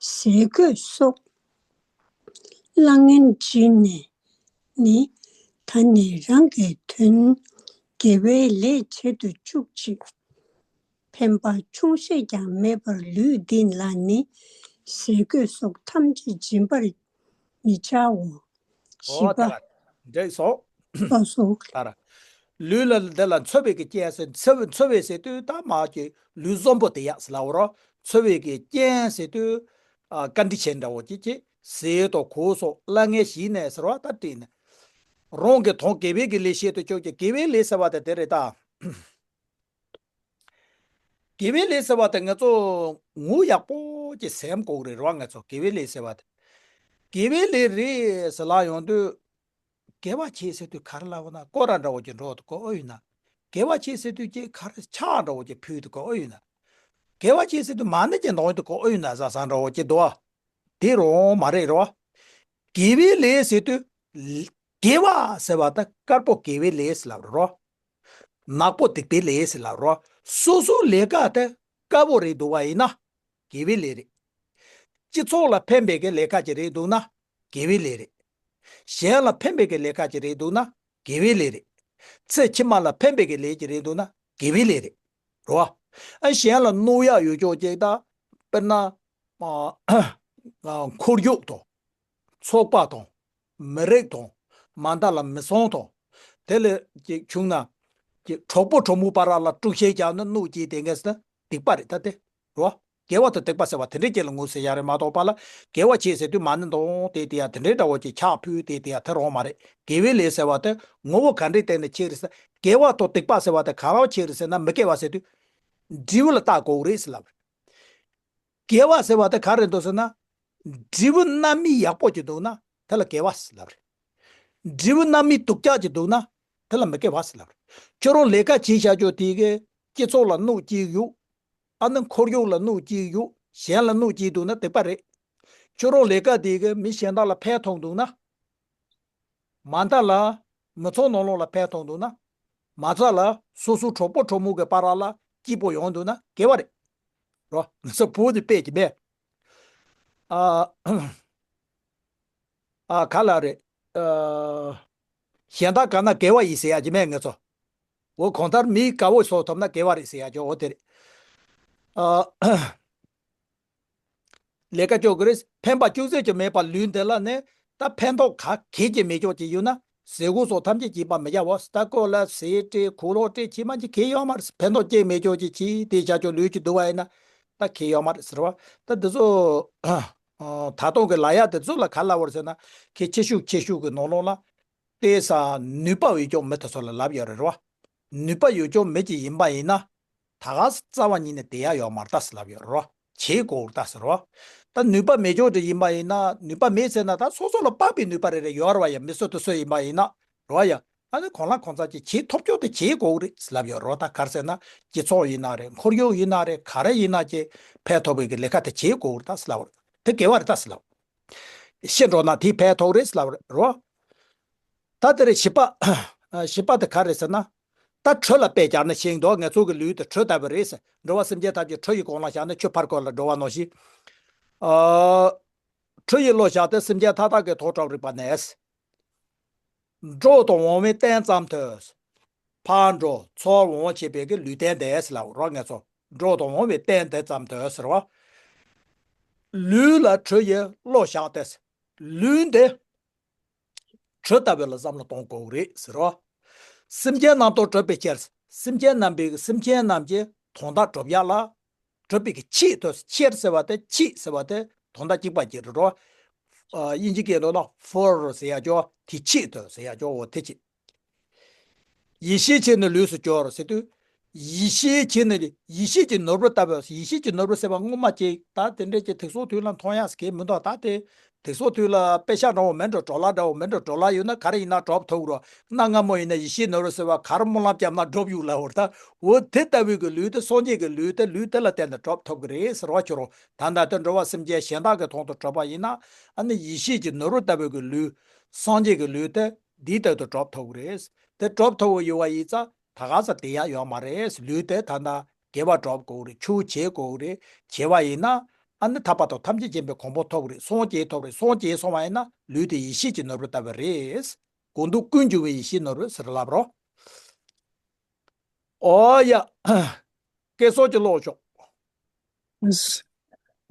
ཟས་གོས་སོགས་གླ་རྔན་བརྒྱུད་ནས་ནི་ད་ནི་རང་གི་དོན་དགེ་བའི་ལས་བྱེད་དུ་བཅུག་ཅིག་ཕན་པ་ཆུང་ཤས་ཀྱང་མེད་པར་ལུས་འདི་ལ་ནི་ཟས་གོས་སོགས་ཐམས་ཅད་སྦྱིན་པར་མི་བྱའོ། བཞི་པ། འགྲིག་སོང་། ལགས་སོ། ཨ་ར། ལུས་ལ་འདི་ལ་འཚོ་བའི་གི་རྐྱེན་ཟེར། འཚོ་བའི་འཚོ་བའི་ཟེར་དུས་ད་མ་གི་ལུས་བཟང་པོ་དེ་ཡག་ཟེར་ལབ་རོ། འཚོ་བའི་གི་རྐྱེན་ཟེར་དུས། ཨ། ཀོན་ཌི་ཤན་འདྲ་བོ་ཅིག་ཅིག་ཟས་དང་གོས་སོགས་གླ་རྔན་བྱས་ནས་ཟེར་བ་ད་བྲིས་ནས། རང་གི་དོན་དགེ་བའི་གི་ལས་བྱེད་དུ་བཅུག་ཅིག་དགེ་བའི་ལས་ཟེར་བ་དེ་དེ་རེད་ད། དགེ་བའི་ལས་ཟེར་བ་དེ་ང་ཚོ་ངོ་ཡག་པོ་ཅིག་སེམས་དགོས་རེད་རོ། ང་ཚོ་དགེ་བའི་ལས་ཟེར་བ་དེ། དགེ་བའི་ལས་རེད་ཟེར་ལབ་ཡོང་དུས། དགེ་བ་བྱེད་ཟེར་དུས་ག་རེ་ལབ་ན་སྐོར་ར་འདྲ་བོ་ཅིག་འགྲོ་འདུག་གོ་ཨོ་ཡིན་ན། དགེ་བ་བྱེད་ཟེར་དུས་ཀྱི་ཁ་རེ་ཕྱག་འདྲ་བོ་ཅིག་ཕུལ་དུ་གོ་ཨེ་ཡོད་ན། དགེ་བ་བྱེད་ཟེར་དུས་མ་ཎི་ཅིག་འདོན་དུ་གོ་ཨེ་ཡོད་ན་ཟ་ས་འདྲ་བོ་ཅིག་འདུག་ཨ། དེ་རང་མ་རེད་རོ། དགེ་བའི་ལས་ཟེར་དུས། དགེ་བ་ཟེར་བ་ད་དཀར་པོ་དགེ་བའི་ལས་ཟེར་ལབ་རོ། ནག་པོ་སྡིག་པའི་ལས་ཟེར་ལབ་རོ། སོ་སོའི་ལས་ཀ་དེ་དཀར་པོ་རེད་འདུག་བ་ཡིན་ན། དགེ་བའི་ལས་རེད། སྤྱི་ཚོགས་ལ་ཕན་པའི་གི་ལས་ཀ་ཅིག་རེད་འདུག་ན། དགེ་བའི་ལས་རེད། གཞན་ལ་ཕན་པའི་གི་ལས་ཀ་ཅིག་རེད་འདུག་ན། དགེ་བའི་ལས་རེད། ཚེ་ཕྱི་མ་ལ་ཕན་པའི་གི་ལས་ཅིག་རེད་འདུག་ན་དགེ་བའི་ལས་རེད། རོ། ཨ་གཞན་ལ་གནོད་ཡག་ཡོད་ཅོག་ཅིག་ད། དཔེར་ན། ཨ། ཁོར་ཡུག་དང་། ཚོགས་པ་དང་། མི་རིགས་དང་། མ་མཐའ་ལ་མི་ཚང་དང་། དེ་ལས་ཅིག་བྱུང་ན། ཅིག་གྲོགས་པོ་གྲོགས་མོ་བར་ལ་དཀྲུག་ཤིང་རྒྱག་ན་གནོད་སྐྱེལ་དེ་ངས་ཟེར་ན་སྡིག་པ་རེད་ད་དེ། རོ། དགེ་བ་དང་སྡིག་པ་ཟེར་བ་དེ་འདྲའི་སྐྱེ་ལ་ངོས་ཟེར་ཡ་རེད་མ་གཏོགས་པ་ལ་དགེ་བ་བྱེད་ཟེར་དུས་མ་ཎི་འདོན་དེ་དེ་ཡ་དེ་འདྲའི་འདྲ་བོ་ཅིག་ཕྱག་ཕུལ་དེ་དེ་ཡ་དེ་རང་མ་རེད། དགེ་བའི་ལས་ཟེར་བ་དེ་ངོ་བོ་ག་འདྲའི་སྟེང་ནས་ཆེ་རེད་ཟེར། དགེ་བ་དང་སྡིག་པ་ཟེར་བ་དེ་ག་ལ་ཆེ་རེད་ཟེར་ན་མི་དགེ་བ་ཟེར་དུས། འབྲས་བུ་ལ་བལྟ་དགོས་རེད་ཟེར་ལབ་རེད། དགེ་བ་ཟེར་བ་དེ་ག་རེ་འདུག་ཟེར་ན། འབྲས་བུ་རྣམ་སྨིན་ཡག་པོ་ཅིག་འདུག་ན་དེ་ལ་དགེ་བ་ཟེར་ལབ་རེད། འབྲས་བུ་རྣམ་སྨིན་སྡུག་ཅག་ཅིག་འདུག་ན་དེ་ལ་མི་དགེ་བ་ཟེར་ལབ་རེད། ཁྱོད་རང་ལས་ཀ་བྱེད་བྱ་ཆོག་དེ་གི་སྤྱི་ཚོགས་ལ་གནོད་སྐྱེལ་ཡོད། ཨ་ནི་ཁོར་ཡུག་ལ་གནོད་སྐྱེལ་ཡོད། གཞན་ལ་གནོད་སྐྱེལ་འདུག་ན་སྡིག་པ་རེད། ཁྱོད་རང་ལས་ཀ་དེ་གི་མི་གཞན་དག་ལ་ཕན་ཐོགས་འདུག་ན། མ་མཐའ་ལ། མི་ཚང་ནང་ལོགས་ལ་ཕན་ཐོགས་འདུག་ན། མ་རྩ་ལ་སོ་སོའི་གྲོགས་པོ་གྲོགས་མོ་གི་བར་ལ་སྐྱིད་པོ་ཡོང་འདུག་ན་དགེ་བ་རེད། རོ། ང་ཚོ་བོད་དུ་དཔེ་ཅིག་མེད། ཨ། ཨ་ག་ལ་རེད། ཨ། གཞན་དག་དགའ་ན་དགེ་བ་ཡིན་ཟེར་ཡ་ཅིག་མེད་ང་ཚོ། འོ་གང་ལྟར་མི་དགའ་བོ་བཟོ་ཐུབ་ན་དགེ་བ་རེད་ཟེར་ཡ་ཅིག་འོ་དེ་རེད། ཨ། ལས་ཀ་ལྕོགས་ཀྱི་རེད། ཕན་པ་ཅུང་ཟད་ཀྱང་མེད་པ་ལུས་འདི་ལ་ནི་ད་ཕན་ཐོགས་ག་གེ་ཀྱི་མེད་ཀྱོག་ཅིག་ཡོད་ན་ཟས་གོས་སོགས་ཐམས་ཅད་ཀྱིས་པ་མི་རྒྱ་བ་ད་ཀོ་ལ་ཟས་སྤྲད་གོས་ལོག་སྤྲད་ཅི་མ་ཅི་གེ་ཡོད་མ་རེད། ཕན་ཐོགས་ཀྱི་མེད་ཀྱོག་ཅིག་ཅི་དེ་བྱ་ཀྱོག་ལུས་ཀྱི་འདུ་བ་ཡིན་ན་ད་གེ་ཡོད་མ་རེད་ཟེར་བ་ད་འདི་ཚོ། ད་དུང་གི་ལ་ཡ་དེ་ཚོ་ལ་ག་ལ་བར་ཟེར་ན་ཁེ་ཆེ་ཤུགས་ཆེ་ཤུགས་ཀྱི་ནང་ལོགས་ལ། དེ་ས་ནུས་པ་ཡོད་ཀྱོག་མི་དེ་ཚོ་ལ་ལབ་ཡོད་རེད་རོ། ནུས་པ་ཡོད་ཀྱོག་མི་ཅིག་ཡིན་པ་ཡིན་ན། ད་ག་རྩ་བ་ཉིད་ནས་དེ་ཡ་ཡོད་མ་རེད་ད་ཟེར་ལབ་ཡོད་རོ། བྱེད་དགོས་རེད་ད་ཟེར་རོ། ད་ནུས་པ་མེད་ཀྱོག་དེ་ཡིན་པ་ཡིན་ན་ནུས་པ་མེད་ཟེར་ན་ད་སོ་སོ་ལ་དཔག་པའི་ནུས་པ་རེ་རེ་ཡོད་རེད་བ་ཡ་མི་སུ་དེ་སུ་ཡིན་པ་ཡིན་ན་རོ་ཡ། ཨ་ནི་གང་ལ་གང་འཚམ་ཅིག་བྱེད་ཐུབ་ཀྱོག་དེ་བྱེད་དགོས་རེད་ཟེར་ལབ་ཡོད་རོ། ད་ག་རེ་ཟེར་ན་སྤྱི་ཚོགས་ཡིན་ན་རེད། ཁོར་ཡུག་ཡིན་ན་རེད། ག་རེ་ཡིན་ན་ཅིག་ཕན་ཐོགས་པའི་གི་ལས་ཀ་དེ་བྱེད་དགོས་རེད་ད་ཟེར་ལབ་རེད། དེ་དགེ་བ་རེད་ད་ཟེར་ལབ། ཤི་འགྲོ་ན་དེས་ཕན་ཐོགས་རེད་ཟེར་ལབ་རེད་རོ། ད་དེ་རེད་བཞི་པ། བཞི་པ་དེ་ག་རེད་ཟེར་ན། ད་གྲུ་ལ་དཔེ་སྦྱར་ན་ཤིང་འདུག་ང་ཚོ་གི་ལུས་དེ་གྲུ་ལྟ་བུ་རེད་ཟེར། འགྲོ་བ་སེམས་ཅན་ཐམས་ཅད་གྲུ་ཡི་གོང་ལ་བཞག་ན་ཆུ་ཕར་འཁོར་ལ་འགྲོ་བ་ནང་བཞིན། ཨ། གྲུ་ཡི་བློ་བཞག་སྟེ་སེམས་ཅན་མཐའ་དག་གི་དོན་སྒྲུབ་རིགས་པ་ནས། འགྲོ་དང་འོང་བའི་རྟེན་ཙམ་དུ། ཕར་འགྲོ་ཚུར་འོང་བྱེད་པའི་གི་ལུས་རྟེན་དེ་ཟེར་ལབ་རོ། ང་ཚོ་འགྲོ་དང་འོང་བའི་རྟེན་དེ་ཙམ་དུ་ཟེར་བ། ལུས་ལ་གྲུ་ཡི་བློ་བཞག་སྟེ། ལུས་འདི་གྲུ་ལྟ་བུ་ལ་བསམ་བློ་གཏོང་དགོས་རེད་ཟེར་རོ། སེམས་ཅན་རྣམས་དང་གྲུབ་པའི་ཕྱིར། སེམས་ཅན་རྣམས་པའི་སེམས་ཅན་རྣམས་ཀྱི་དོན་དག་སྒྲུབ་ཡག་ལ། གྲུབ་པའི་གི་ཆེད་དུ། ཕྱིར་ཟེར་བ་དེ་ཆེད་ཟེར་བ་དེ་དོན་དག་གཅིག་པ་གཅིག་རེད་རོ། ཨ། དབྱིན་ཇི་སྐད་ནང་ལ་for ཟེར་ཡག་ཅོ་དེ་ཆེད་དུ་ཟེར་ཡག་ཅོ་འོ་དེ་ཆེད། ཡེ་ཤེས་ཆེ་ནི་ལུས་སུ་གྱུར་ཟེར་དུས། ཡེ་ཤེས་ཆེ་ནི་ཡེ་ཤེས་ཀྱི་ནོར་བུ་ལྟ་བུ། ཡེ་ཤེས་ཀྱི་ནོར་བུ་ཟེར་བ་སྔོན་མ་ཅིག་ད་དེ་འདྲས་ཀྱི་དུག་སོགས་དུས་ལ་མཐོང་ཡག་ཟེར་གི་མི་འདུག་ད་དེ་དུག་སོགས་དུས་ལ་པེ་ཤ་འདྲ་བོ་མེད་འགྲོ་གྲོ་ལ་འདྲ་བོ་མེད་འགྲོ་གྲོ་ལ་ཡོད་ན་ག་རེ་ཡིན་ན་གྲོབ་ཐུབ་རོ། གནའ་སྔ་མོ་ཡིན་ན་ཡེ་ཤེས་ནོར་བུ་ཟེར་བ་ག་རེ་སྨོན་ལམ་བརྒྱབ་ན་གྲོབ་ཡོད་ལབ་བར་ད། འོ་དེ་ལྟ་བུའི་གི་ལུས་དེ་སངས་རྒྱས་ཀྱི་ལུས་དེ་ལུས་དེ་ལ་བརྟེན་ནས་གྲོབ་ཐུབ་གི་རེད་ཟེར་བ་ཁྱོད་རང་ད་ལྟ་དེ་འགྲོ་བ་སེམས་ཅན་གཞན་དག་གི་དོན་དུ་གྲུབ་པ་ཡིན་ན་ཨ་ནི་ཡེ་ཤེས་ཀྱི་ནོར་བུ་ལྟ་བུའི་གི་ལུས་སངས་རྒྱས་ཀྱི་ལུས་དེ། འདིའི་ལྟར་དུ་གྲུབ་ཐུབ་ཀྱི་རེད། དེ་གྲུབ་ཐུབ་ཀྱི་ཡོད་པ་ཡིན་ཙང་ད་ག་ས་དེ་ཡག་ཡོད་མ་རེད། ལུས་དེ་ད་ལྟ་དགེ་བ་སྒྲུབ་དགོས་རེད། ཆོས་བྱེད་དགོས་རེད། བྱེད་པ་ཡིན་ན་ཨ་ནི་ཐར་པ་དང་ཐམས་ཅད་མཁྱེན་པའི་གོ་འཕང་ཐོབ་རེད། སངས་རྒྱས་ཐོབ་རེད། སངས་རྒྱས་སོང་བ་ཡིན་ན་ལུས་དེ་ཡེ་ཤེས་ཀྱི་ནོར་བུ་ལྟ་བུ་རེད། གང་དུ་ཀུན་འབྱུང་བའི་ཡེ་ཤེས་ནོར་བུ་ཟེར་ལབ་རོ། ཨོ་ཡ། སྐད་སོགས་ཀྱི་ཀློག་ཆོག་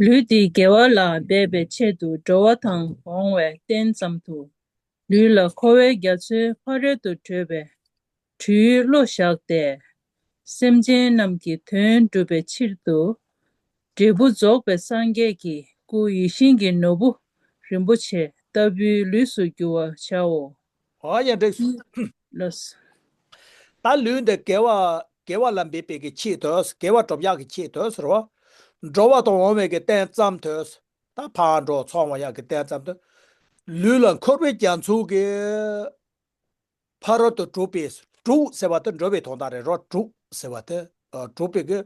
ལུས་འདི་དགེ་བ་ལ་འབད་པའི་ཆེད་དུ་འགྲོ་བ་དང་འོང་བའི་རྟེན་ཙམ་དུ། ལུས་ལ་འཁོར་བའི་རྒྱ་མཚོའི་ཕ་རོལ་ཏུ་བགྲོད་པའི་གྲུའི་བློ་བཞག་སྟེ། སེམས་ཅན་རྣམས་ཀྱི་དོན་སྒྲུབ་པའི་ཕྱིར་དུ། འབྲས་བུ་རྫོགས་པའི་སངས་རྒྱས་ཀྱི་སྐུ་ཡིད་བཞིན་གྱི་ནོར་བུ་རིན་པོ་ཆེ་ལྟ་བུའི་ལུས་སུ་འགྱུར་བར་བྱའོ། ཨ་ཡ་འགྲིག་སོང་། ལགས། ད་ལུས་འདི་དགེ་བ་དགེ་བ་ལ་འབད་པའི་གི་ཆེད་དུ། དགེ་བ་སྒྲུབ་ཡག་གི་ཆེད་དུ་ཟེར་བ། འགྲོ་བ་དང་འོང་བའི་གི་རྟེན་ཙམ་དུ། ད་ཕར་འགྲོ་ཚུར་འོང་ཡག་གི་རྟེན་ཙམ་དུ། ལུས་ལ་འཁོར་བའི་རྒྱ་མཚོ་གི་ཕ་རོལ་ཏུ་བགྲོད་པའི་ དྲུག་ཟེར་བ་དེ་འགྲོ་བའི་དོན་དག་རེད་རོ། དྲུག་ཟེར་བ་དེ་ཨ་དྲུག་པའི་གི་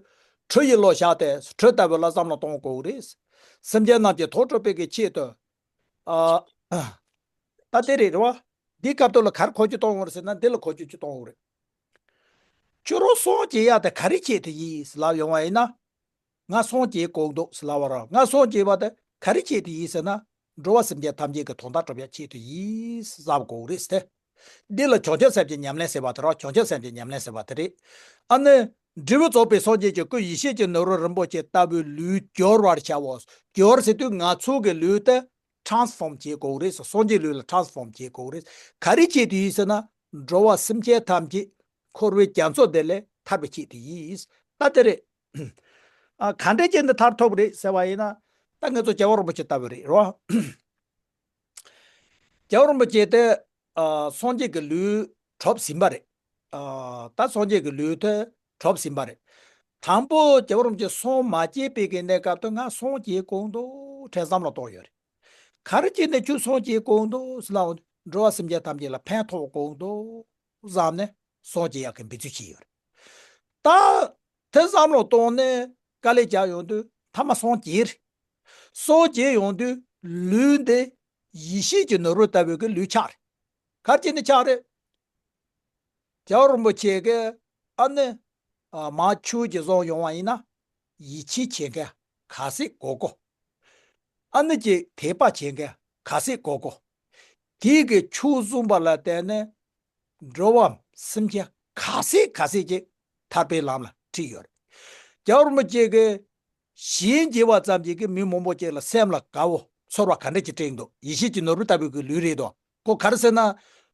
གྲུ་ཡི་བློ་བཞག་སྟེ་གྲུ་ལྟ་བུ་ལ་བསམ་བློ་གཏོང་དགོས་རེད། སེམས་ཅན་རྣམས་ཀྱི་དོན་སྒྲུབ་པའི་གི་ཆེད་དུ། ཨ་ད་དེ་རེད་རོ། འདིའི་སྐབས་ཐོག་ལ་ག་རེ་གོ་རྒྱུ་གཏོང་དགོས་རེད་ཟེར་ན། འདི་ལ་གོ་རྒྱུ་ཅིག་གཏོང་དགོས་རེད། ཁྱོད་རང་སངས་རྒྱས་ཡག་དེ་ག་རེ་ཆེད་དུ་ཡིན་ལབ་ཡོང་བ་ཡིན་ན། ང་སངས་རྒྱས་དགོས་འདུག་ཟེར་ལབ་པ་ར། ང་སངས་རྒྱས་པ་དེ་ག་རེ་ཆེད་དུ་ཡིན་ཟེར་ན། འགྲོ་བ་སེམས་ཅན་ཐམས་ཅད་ཀྱི་དོན་དག་སྒྲུབ་ཡག་ཆེད་དུ་ཡིན་ཟེར་ལབ་དགོས་རེད་ཟེར་ཏེ། འདི་ལ་བྱང་ཆུབ་སེམས་ཀྱི་ཉམས་ལེན་ཟེར་བ་དེ་ར། བྱང་ཆུབ་སེམས་ཀྱི་ཉམས་ལེན་ཟེར་བ་དེ་རེད། ཨ་ནི་འབྲས་བུ་རྫོགས་པའི་སངས་རྒྱས་ཀྱི་སྐུ་ཡེ་ཤེས་ཀྱི་ནོར་བུ་རིན་པོ་ཆེ་ལྟ་བུའི་ལུས་སྦྱོར་བར་བྱའོ། སྦྱོར་ཟེར་དུས་ང་ཚོ་གི་ལུས་དེ་transform བྱེད་དགོས་རེད། སངས་རྒྱས་ལུས་ལ་transform བྱེད་དགོས་རེད། ག་རེ་ཆེད་དུ་ཡིན་ཟེར་ན། འགྲོ་བ་སེམས་ཅན་ཐམས་ཅད་འཁོར་བའི་རྒྱ་མཚོ་འདི་ལས་ཐར་བའི་ཆེད་དུ་ཡིན། ད་དེ་རེད། ཨ་ག་འདྲས་བྱས་ནས་ཐར་ཐུབ་རེད་ཟེར་བ་ཡིན་ན། ད་ང་ཚོ་རྒྱལ་བ་རིན་པོ་ཆེ་ལྟ་བུ་རེད་རོ། རྒྱལ་བ་རིན་པོ་ཆེ་དེ་ཨ་སངས་རྒྱས་ཀྱི་ལུས་གྲུབ་ཟིན་པ་རེད། ཨ་ད་སངས་རྒྱས་ཀྱི་ལུས་དེ་གྲུབ་ཟིན་པ་རེད། དང་པོ་རྒྱལ་བ་རིན་པོ་ཆེ་སངས་མ་རྒྱས་པའི་གི་གནས་སྐབས་དུ་ང་སངས་རྒྱས་དགོས་འདུག་དྲན་བསམ་བློ་གཏོང་ཡོད་རེད། ག་རེ་བྱས་ནས་ཁྱོད་སངས་རྒྱས་དགོས་འདུག་ཟེར་ལབ། འགྲོ་བ་སེམས་ཅན་ཐམས་ཅད་ལ་ཕན་ཐོགས་དགོས་འདུག་བསམ་ནས་སངས་རྒྱས་ཡག་གི་འབད་རྩོལ་བྱས་ཡོད་རེད། ད་དེ་བསམ་བློ་བཏང་ནས་དཀའ་ལས་རྒྱག་ཡོང་དུས་ཐ་མ་སངས་རྒྱས་རེད། སངས་རྒྱས་ཡོང་དུས་ལུས་འདི་ཡེ་ཤེས་ཀྱི་ནོར་བུ་ལྟ་བུའི་གི་ལུས་ཆགས་རེད། ག་རེ་བྱས་ནས་ཆགས་རེད། རྒྱལ་བ་རིན་པོ་ཆེ་གིས་ཨ་ནི་ཨ་མར་ཆུ་ཅིག་བཟུང་ཡོང་བ་ཡིན་ན། ཡིད་ཆེས་བྱེད་མཁན་ག་ཚད་དགོས་གོ། ཨ་ནི་ཅིག་དད་པ་བྱེད་མཁན་ག་ཚད་དགོས་གོ། དེ་གི་ཆུ་བཟུང་བ་ལ་བརྟེན་ནས་འགྲོ་བ་སེམས་ཅན་ག་ཚད་ག་ཚད་ཅིག་ཐར་པའི་ལམ་ལ་ཁྲིད་ཡོད་རེད། རྒྱལ་བ་རིན་པོ་ཆེ་གིས་གཞན་མཇལ་བ་ཙམ་གྱིས་ཀྱི་མི་མང་པོ་ཅིག་ལ་སེམས་ལ་དགའ་བོ་ཚོར་བ་ག་འདྲ་ཅིག་སྤྲད་འདུག། ཡེ་ཤེས་ཀྱི་ནོར་བུ་ལྟ་བུའི་གི་ལུས་རེད་དོ། ཁོ་ག་རེ་ཟེར་ན།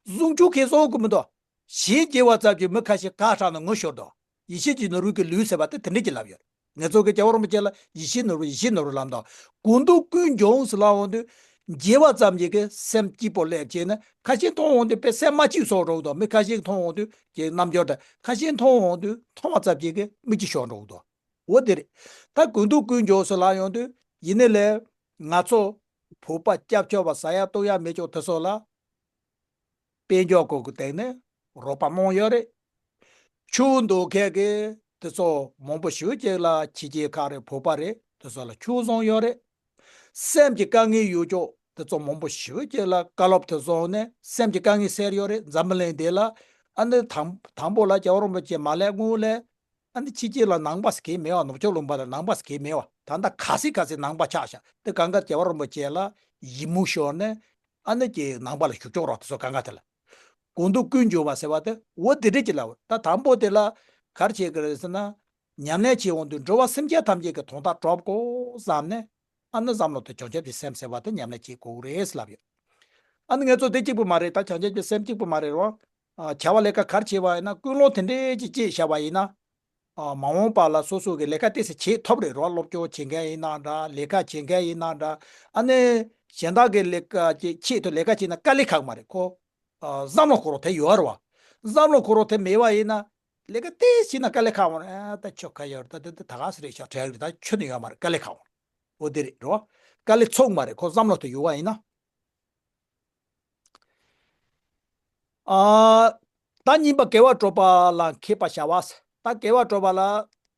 བཟུང་ཆུ་ཁེ་སོང་གི་མི་འདུག། གཞན་མཇལ་བ་ཙམ་གྱིས་མི་ཁ་ཤས་དགའ་དྲགས་ནས་ངུ་ཤོར་འདུག། ཡེ་ཤེས་ཀྱི་ནོར་བུ་གི་ལུས་ཟེར་བ་དེ་དེ་འདྲ་ཅིག་ལབ་ཡོད། ང་ཚོ་གི་རྒྱལ་བ་རིན་པོ་ཆེ་ལ་ཡེ་ཤེས་ནོར་བུ་ཡེ་ཤེས་ནོར་བུ་ལབ་འདུག། ཀུན་རྫོབ་ཀུན་འབྱུང་ཟེར་ལབ་འོང་དུས། མཇལ་བ་ཙམ་གྱིས་ཀྱི་སེམས་སྐྱིད་པོ་སླེབས་བྱས་ནས་ཁ་ཤས་མཐོང་འོང་དུས་དཔེ་སེམས་མ་སྐྱིད་སོགས་འགྲོ་གི་འདུག། མི་ཁ་ཤས་མཐོང་འོང་དུས་ཀྱི་རྣམ་འགྱུར་དང་ཁ་ཤས་མཐོང་འོང་དུས་མཐོང་བ་ཙམ་གྱིས་ཀྱི་མིག་ཆུ་ཤོར་འགྲོ་གི་འདུག། འོ་དེ་རེད། ད་ཀུན་རྫོབ་ཀུན་འབྱུང་ཟེར་ལབ་ཡོང་དུས་ཡིན་ནའི་ལས་ང་ཚོ་བོད་པ་སྐྱབས་བཅོལ་བ་ཟ་ཡག་བཏུང་ཡག་མེད་ཀྱང་དེ་ཚོ་ལ་དཔལ་འབྱོར་སྐོར་གྱི་སྟེང་ནས་རོགས་པ་གནང་ཡོད་རེད། ཆུ་འདོད་མཁན་གྱི་དེ་ཚོ་མང་པོ་ཞེ་ཅིག་ལ་ཕྱི་རྒྱལ་ཁག་རེད་བོད་པ་རེད་དེ་ཚོ་ལ་ཆུ་བཟང་ཡོད་རེད། སེམས་ཀྱི་དཀའ་ངལ་ཡོད་ཀྱང་དེ་ཚོ་མང་པོ་ཞེ་ཅིག་ལ་བཀའ་སློབ་དེ་བཟུང་ནས་སེམས་ཀྱི་དཀའ་ངལ་སེལ་ཡོད་རེད། འཛམ་བུ་གླིང་འདི་ལ་ཨ་ནི་དང་དང་པོ་ལ་རྒྱལ་བ་རིན་པོ་ཆེ་མ་སླེབས་སྔོན་ལ། ཨ་ནི་ཕྱི་རྒྱལ་ལ་ནང་པ་ཟེར་མཁན་མེད་པ། ནུབ་ཕྱོགས་ལུང་པ་ལ་ནང་པ་ཟེར་མཁན་མེད་པ། ད་ལྟ་ག་ཚོད་ག་ཚོད་ནང་པ་ཆགས་ཤག། དེ་གང་ག་རྒྱལ་བ་རིན་པོ་ཆེ་ལ་ཡིད་མུག་ཤོར་ནས་ཨ་ནི་ཀྱི་ནང་པ་ལ་ཞུགས་ཆོག་རོགས་དེ་ཚོ་གང་ག་དེ་ལ། ཀུན་རྫོབ་ཀུན་འབྱུང་བ་ཟེར་བ་དེ་འོ་དེ་འདྲ་ཅིག་ལབ། ད་དང་པོ་དེ་ལ་ག་རེ་བྱེད་ཀྱི་རེད་ཟེར་ན། ཉམས་ལེན་བྱེད་འོང་དུས་འགྲོ་བ་སེམས་ཅན་ཐམས་ཅད་ཀྱི་དོན་དག་སྒྲུབ་དགོས་བསམ་ནས་ཨ་ནི་བསམ་བློ་དེ་བྱང་ཆུབ་ཀྱི་སེམས་ཟེར་བ་དེ་ཉམས་ལེན་བྱེད་དགོས་རེད་ལབ་ཡོད། ཨ་ནི་ང་ཚོ་དེ་གཅིག་པུ་མ་རེད། ད་བྱང་ཆུབ་ཀྱི་སེམས་གཅིག་པུ་མ་རེད་རོ། ཨ་བྱ་བ་ལས་ཀ་ག་རེ་བྱེད་པ་ཡིན་ན་ཀུན་སློང་དེ་འདྲའི་ཅིག་སྐྱེས་བཞག་པ་ཡིན་ན། ཨ་མ་འོངས་པ་ལ་སོ་སོ་གི་ལས་ཀ་ཏོག་ཙམ་བྱེད་ཐུབ་རེད་རོ། སློབ་སྦྱོང་བྱེད་མཁན་ཡིན་ན་འདྲ། ལས་ཀ་བྱེད་མཁན་ཡིན་ན་འདྲ། ཨ་ནི་གཞན་དག་གི་ལས་ཀ་ཅིག་ཆེད་དུ་ལས་ཀ་བྱེད་ན་དཀའ་ལས་ཁག་མ་རེད་ཁོ། ཨ་བསམ་བློ་འཁོར་རོགས་དེ་ཡོད་རེད་བ། བསམ་བློ་འཁོར་རོགས་དེ་མེད་པ་ཡིན་ན། ལས་ཀ་ཏོག་ཙམ་བྱེད་ན་དཀའ་ལས་ཁག་མ་རེད། ཨ་ད་ཆོ་ག་ཡོད་རེད། ད་དེ་དེ་ད་ག་ཟེ་རེད་ཤག་དྲན་གི་རེད། ད་ཆོ་ནི་ཡོད་མ་རེད། དཀའ་ལས་ཁག་མ་རེད། འོ་དེ་རེད་རོ། དཀའ་ལས་ཚུགས་མ་རེད་ཁོ་བསམ་བློ་དེ་ཡོད་པ་ཡིན་ན། ཨ། ད་གཉིས་པ་དགེ་བ་སྒྲུབ་པ་ལ་མཁས་པར་བྱ་བ། ད་དགེ་བ་སྒྲུབ་པ་ལ་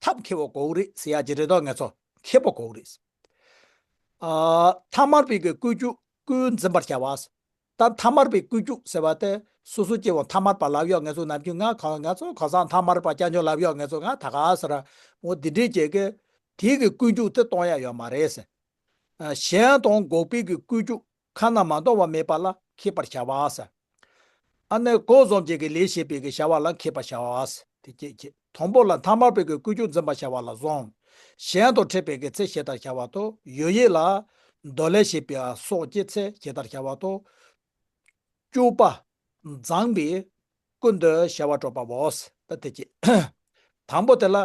ཐབས་མཁས་པོ་དགོས་རེད་ཟེར་ཡ་ཅིག་རེད་དོ། ང་ཚོ་མཁས་པོ་དགོས་རེད། ཨ། ཐ་མལ་པའི་གི་ཀུན་སྤྱོད་ཀུན་འཛིན་པར་བྱ་བ། ད་ཐ་མལ་པའི་ཀུན་སྤྱོད་ཟེར་བ་དེ་སོ་སོ་སྐྱེ་བོ་ཐ་མལ་པ་ལབ་ཡོད། ང་ཚོ་ནམ་རྒྱུན་ང་གང་ང་ཚོ་གང་ཟག་ཐ་མལ་པ་རྐྱང་རྐྱང་ལབ་ཡོད། ང་ཚོ་ང་ད་ག་ཟེར་འོ་འདི་འདྲའི་བྱེད་གི་དེའི་གི་ཀུན་སྤྱོད་དེ་གཏོང་ཡ་ཡོད་མ་རེད་ཟེར། ཨ། གཞན་དང་འགོག་པའི་གི་ཀུན་སྤྱོད་ཁ་ན་མ་འདོགས་པ་མེད་པ་ལ་མཁས་པར་བྱ་བ་ཟེར། ཨ་ནི་གོ་བཟང་བྱེད་ཀྱི་ལས་བྱེད་པའི་གི་བྱ་བ་ལ་མཁས་པར་བྱ་བ་ཟེར། དེ་སྐད་ཅེས། དང་པོ་ལ་ཐ་མལ་པའི་གི་ཀུན་སྤྱོད་འཛིན་པར་བྱ་བ་ལ་བཟང་། གཞན་དང་འཕྲད་པའི་གི་ཚེ་ཞེ་དྲག་བྱ་བ་དང་། ཡོ་ཡི་ལ་འདོད་ལས་བྱེད་པའི་སོགས་ཀྱི་ཚེ་ཞེ་དྲག་བྱ་བ་དང་། སྤྱོད་པ་མཛངས་པས་ཀུན་ཏུ་བྱ་བ་སྒྲུབ་པའོ། ད་དེ་ཅི། དང་པོ་དེ་ལ་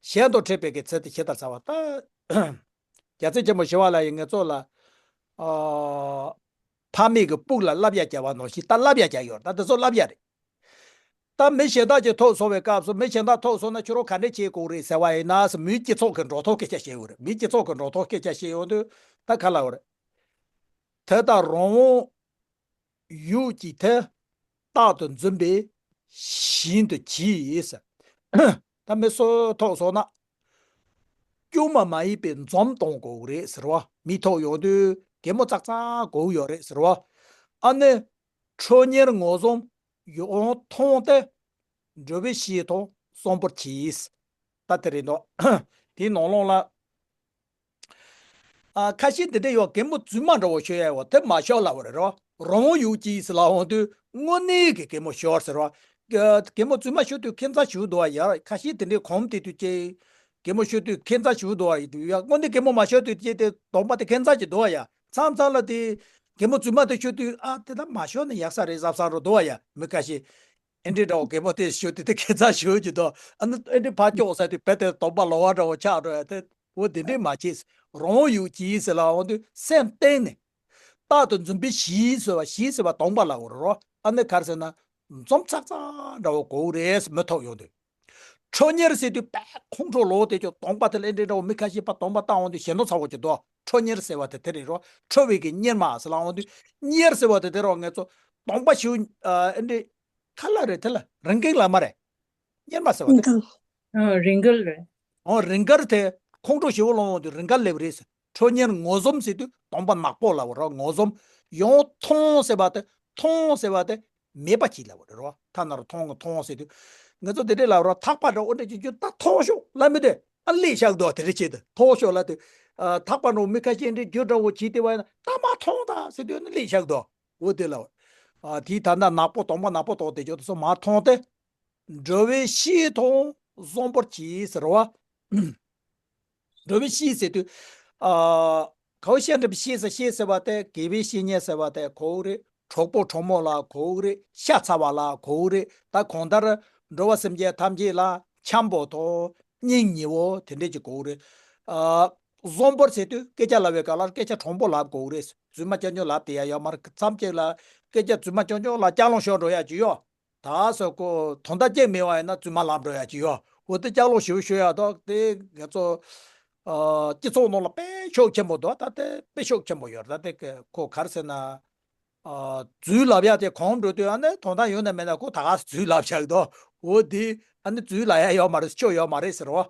གཞན་དང་འཕྲད་པའི་གི་ཚེ་དེ་ཞེ་དྲག་བྱ་བ་ད། རྒྱལ་སྲས་ཆེན་པོ་ཞི་བ་ལྷ་ཡིས་ང་ཚོ་ལ། ཨ། ཕ་མེས་ཀྱི་སྤུག་ལ་བསླབ་ཡ་བྱ་བ་ནང་བཞིན་ད་བསླབ་ཡ་བྱ་ཡོད། ད་དེ་ཚོ་བསླབ་ཡ་རེད། ད་མི་གཞན་དག་ཅིག་ཐུག་སོང་བའི་སྐབས་སུ་མི་གཞན་དག་ཐུག་སོང་ན་ཁྱོད་རང་ག་འདྲས་བྱེད་དགོས་རེད་ཟེར་བ་ཡིན་ན། མིའི་སྤྱི་ཚོགས་ཀྱི་འགྲོ་སྟངས་སྐད་ཆ་བཤད་ཡོད་རེད། མིའི་སྤྱི་ཚོགས་ཀྱི་འགྲོ་སྟངས་སྐད་ཆ་བཤད་ཡོང་དུས་ད་ག་ལ་ཡོད་རེད། དེ་ལྟར་རང་དབང་ཡུལ་གྱི་མཐུ་རྟག་ཏུ་འཛིན་པས་ ཞིང་དུ་གྱིས། ད་མི་སུ་ཐོག་སོང་ན། དཀྱུས་མ་མ་ཡིན་པའི་འཛུམ་གཏོང་དགོས་རེད་ཟེར་བ། མི་ཐོག་ཡོང་དུས་གད་མོ་ཙག་ཙག་དགོས་ཡོད་རེད་ཟེར་བ། ཨ་ནི། ཁྲོ་གཉེར་ངོ་ཟུམ་ཡོངས་མཐོང་སྟེ། འགྲོ་བའི་གཤིས་མཐོང་གསོན་པོར་གྱིས། ད་དེ་རེད་འདུག་དེའི་ནང་ལོགས་ལ། ཨ། ཁ་ཤས་དེ་འདྲ་ཡོད། གད་མོ་རྫུན་མ་འདྲ་བོ་ཤོར་ཡ་ཡོད། དེ་མ་ཤོར་ལབ་པ་རེད་རོ། རང་དབང་ཡོད་ཀྱིས་ལབ་འོང་དུས་དངོས་གནས་ཀྱི་གད་མོ་ཤོར་ཟེར་རོ། གད་མོ་རྫུན་མ་ཤོར་དུས་ཁྱད་མཚར་ཞིག་འདུག་བ་ཡ། ཁ་ཤས་དེ་འདྲའི་གོམས་དེ་དུས་ཀྱི་གད་མོ་ཤོར་དུས་ཁྱད་མཚར་ཞིག་འདུག་བ་ཡ། དངོས་གནས་གད་མོ་མ་ཤོར་དུས་ཀྱི་དེ་གདོང་པ་དེ་ཁྱད་མཚར་ཞིག་འདུག་བ་ཡ། མཚམས་མཚམས་ལ་དེ་གད་མོ་རྫུན་མ་དེ་ཤོར་དུས། ཨ། དེ་ད་མ་ཤོར་ན་ཡག་ས་རེད་བསམ་བསམ་རོ་འདུག་བ་ཡ། མི་ཁ་ཤས། ཨེ་འདྲའི་འདྲ་བོ་གད་མོ་དེ་ཤོར་དུས་དེ་ཁྱད་མཚར་ཞིག་འདུག་ཨ་ནི་ཨེ་འདྲའི་ཕར་ཀྱོག་ས་དུས་བེ་དེ་གདོང་པ་ལོག་པ་འདྲ་བོ་ཆགས་འགྲོ་ཡ་དེ། འོ་དེ་འདྲའི་མ་བྱེད། རང་དབང་ཡོད་ཀྱིས་ཟེར་ལབ་འོང་དུས་སེམས་གཏིང་ནས། རྟག་ཏུ་འཛུམ་པའི་གཤིས་ཟེར་བ། གཤིས་ཟེར་བ་གདོང་པ་ལབ་དགོས་རེད་རོ། ཨ་ནི་ག་རེ་ཟེར་ན། འཛུམ་ཙག་ཙག་འདྲ་བོ་དགོས་རེད། མི་ཐོག་ཡོང་དུས། ཁྲོ་གཉེར་ཟེར་དུས་དཔེ་ཁོང་ཁྲོ་ལོག་དེ་ཅོ་གདོང་པ་དེ་ལ་ཨེ་འདྲའི་འདྲ་བོ། མི་ཁ་ཤས་པ་གདོང་པ་བཏང་འོང་དུས་ཞེ་ནོ་ཚ་བོ་ཅིག་འདུག་ཁྲོ་གཉེར་ཟེར་བ་དེ་དེ་རེད་རོ། ཁྲོ་བའི་གི་གཉེར་མ་ཟེར་ལབ་འོང་དུས། གཉེར་ཟེར་བ་དེ་དེ་རོ། ངེད་ཚོ་གདོང་པ་ཞིག་ཨ། ཨེ་འདྲའི་ཁ་ལག་རེད། དེ་ལ་རིང་གིང་ལ་མ་རེད། གཉེར་མ་ཟེར་བ་དེ། ཨ། རིང་གིང་རེད། ཨོ། རིང་གིང་དེ་ཁོང་ཁྲོ་ཞེ་པོ་ལངས་འོང་དུས་རིང་གིང་སླེབས་རེད་ཟེར། ཁྲོ་གཉེར་ངོ་ཟུམ་ཟེར་དུས་གདོང་པ་ནག་པོ་ལབ་པ་རེད། ངོ་ཟུམ། ཡོངས་མཐོང་ཟེར་བ་དེ། མཐོང་ཟེར་བ་དེ་མེད་པ་གྱིས་ལབ་པ་རེད་རོ། ཐ་ན་རོ་མཐོང་། མཐོང་ཟེར་དུས། ང་ཚོ་དེ་འདྲའི་ལབ་རོ། ཐག་པ་འདྲ་བོ་འདྲ་ཅིག་གྱོན། ད་མཐོང་ཤོག་ལབ་མི་འདོད། ཨ། སླེབས་བཞག་འདུག་དེ་འདྲ་བྱེད་དུས་མཐོང་ཤོག་ལབ་དུས། ཨ། ཐག་པ་འདྲ་བོ་མི་ཁ་ཤས་འདྲ་གྱོན་འདྲ་བོ་གྱིས་དེ་བ་ཡིན་ན། ད་མར་མཐོང་དང་ཟེར་དུས་ནི་སླེབས་བཞག་འདུག་འོ་དེ་ལབ། ཨ། དེའི་ད་ལྟ་ནག་པོ། གདོང་པ་ནག་པོ་དོག་དེ་ཅོ་དེ་ཚོ་མར་མཐོང་སྟེ། འགྲོ་བའི་གཤིས་མཐོང་གསོན་པོར་གྱིས་ཟེར་བ། འགྲོ་བའི་གཤིས་ཟེར་དུས། ཨ། ག་བོ་བཤད་འགྲོ་བའི་གཤིས་ཟེར། གཤིས་ཟེར་བ་དེ་དགེ་བའི་བཤེས་གཉེན་ཟེར་བ་དེ་གོ་གི་རེད། གྲོགས་པོ་གྲོགས་མོ་ལ་གོ་གི་རེད། ཤ་ཚ་བ་ལ་གོ་གི་རེད། ད་གང་ལྟར་འགྲོ་བ་སེམས་ཅན་ཐམས་ཅད་ལ་འཆམ་པོ་དང་སྙིང་ཉེ་བོ་དེ་འདྲས་ཅིག་གོ་གི་རེད། ཨ། གསོན་པོར་ཟེར་དུས་སྐད་ཆ་ལབ་པའི་སྐབས་ལ་སྐད་ཆ་དྲང་པོ་ལབ་དགོས་ཀྱི་རེད། རྫུན་མ་རྐྱང་རྐྱང་ལབ་བསྡད་ཡ་ཡོད་མ་རེད། མཚམས་གཅིག་ལ་སྐད་ཆ་རྫུན་མ་རྐྱང་རྐྱང་ལ་ལྕགས་ལོང་ཤོར་འགྲོ་ཡ་ཅིག་ཡོད། ད་སོ་ཁོ་དོན་དག་ཅིག་མེད་པ་ཡིན་ན་རྫུན་མ་ལབ་འགྲོ་ཡ་ཅིག་ཡོད། འོ་དེ་ལྕགས་ལོང་ཞེ་པོ་ཤོར་ཡ་དོག་དེ་ང་ཚོ། ཨ། སྤྱི་ཚོགས་ནང་ལ་དཔེ་ཤུགས་ཆེན་པོ་འདུག་ད་དེ་དཔེ་ཤུགས་ཆེན་པོ་ཡོད་རེད། ད་དེ་ཁོ་ག་རེ་ཟེར་ན། ཨ། རྫུན་ལབ་ཡ་དེ་གོམས་འགྲོ་དུས། ཨ་ནི་དོན་དག་ཡོད་ན་མེད་ན་ཁོ་ད་ག་རྫུན་ལབ་བཞག་འདུག་འོ་དེ། ཨ་ནི་རྫུན་ལབ་ཡ་ཡོད་མ་རེད། སྐྱོ་ཡོད་མ་རེད་ཟེར་བ།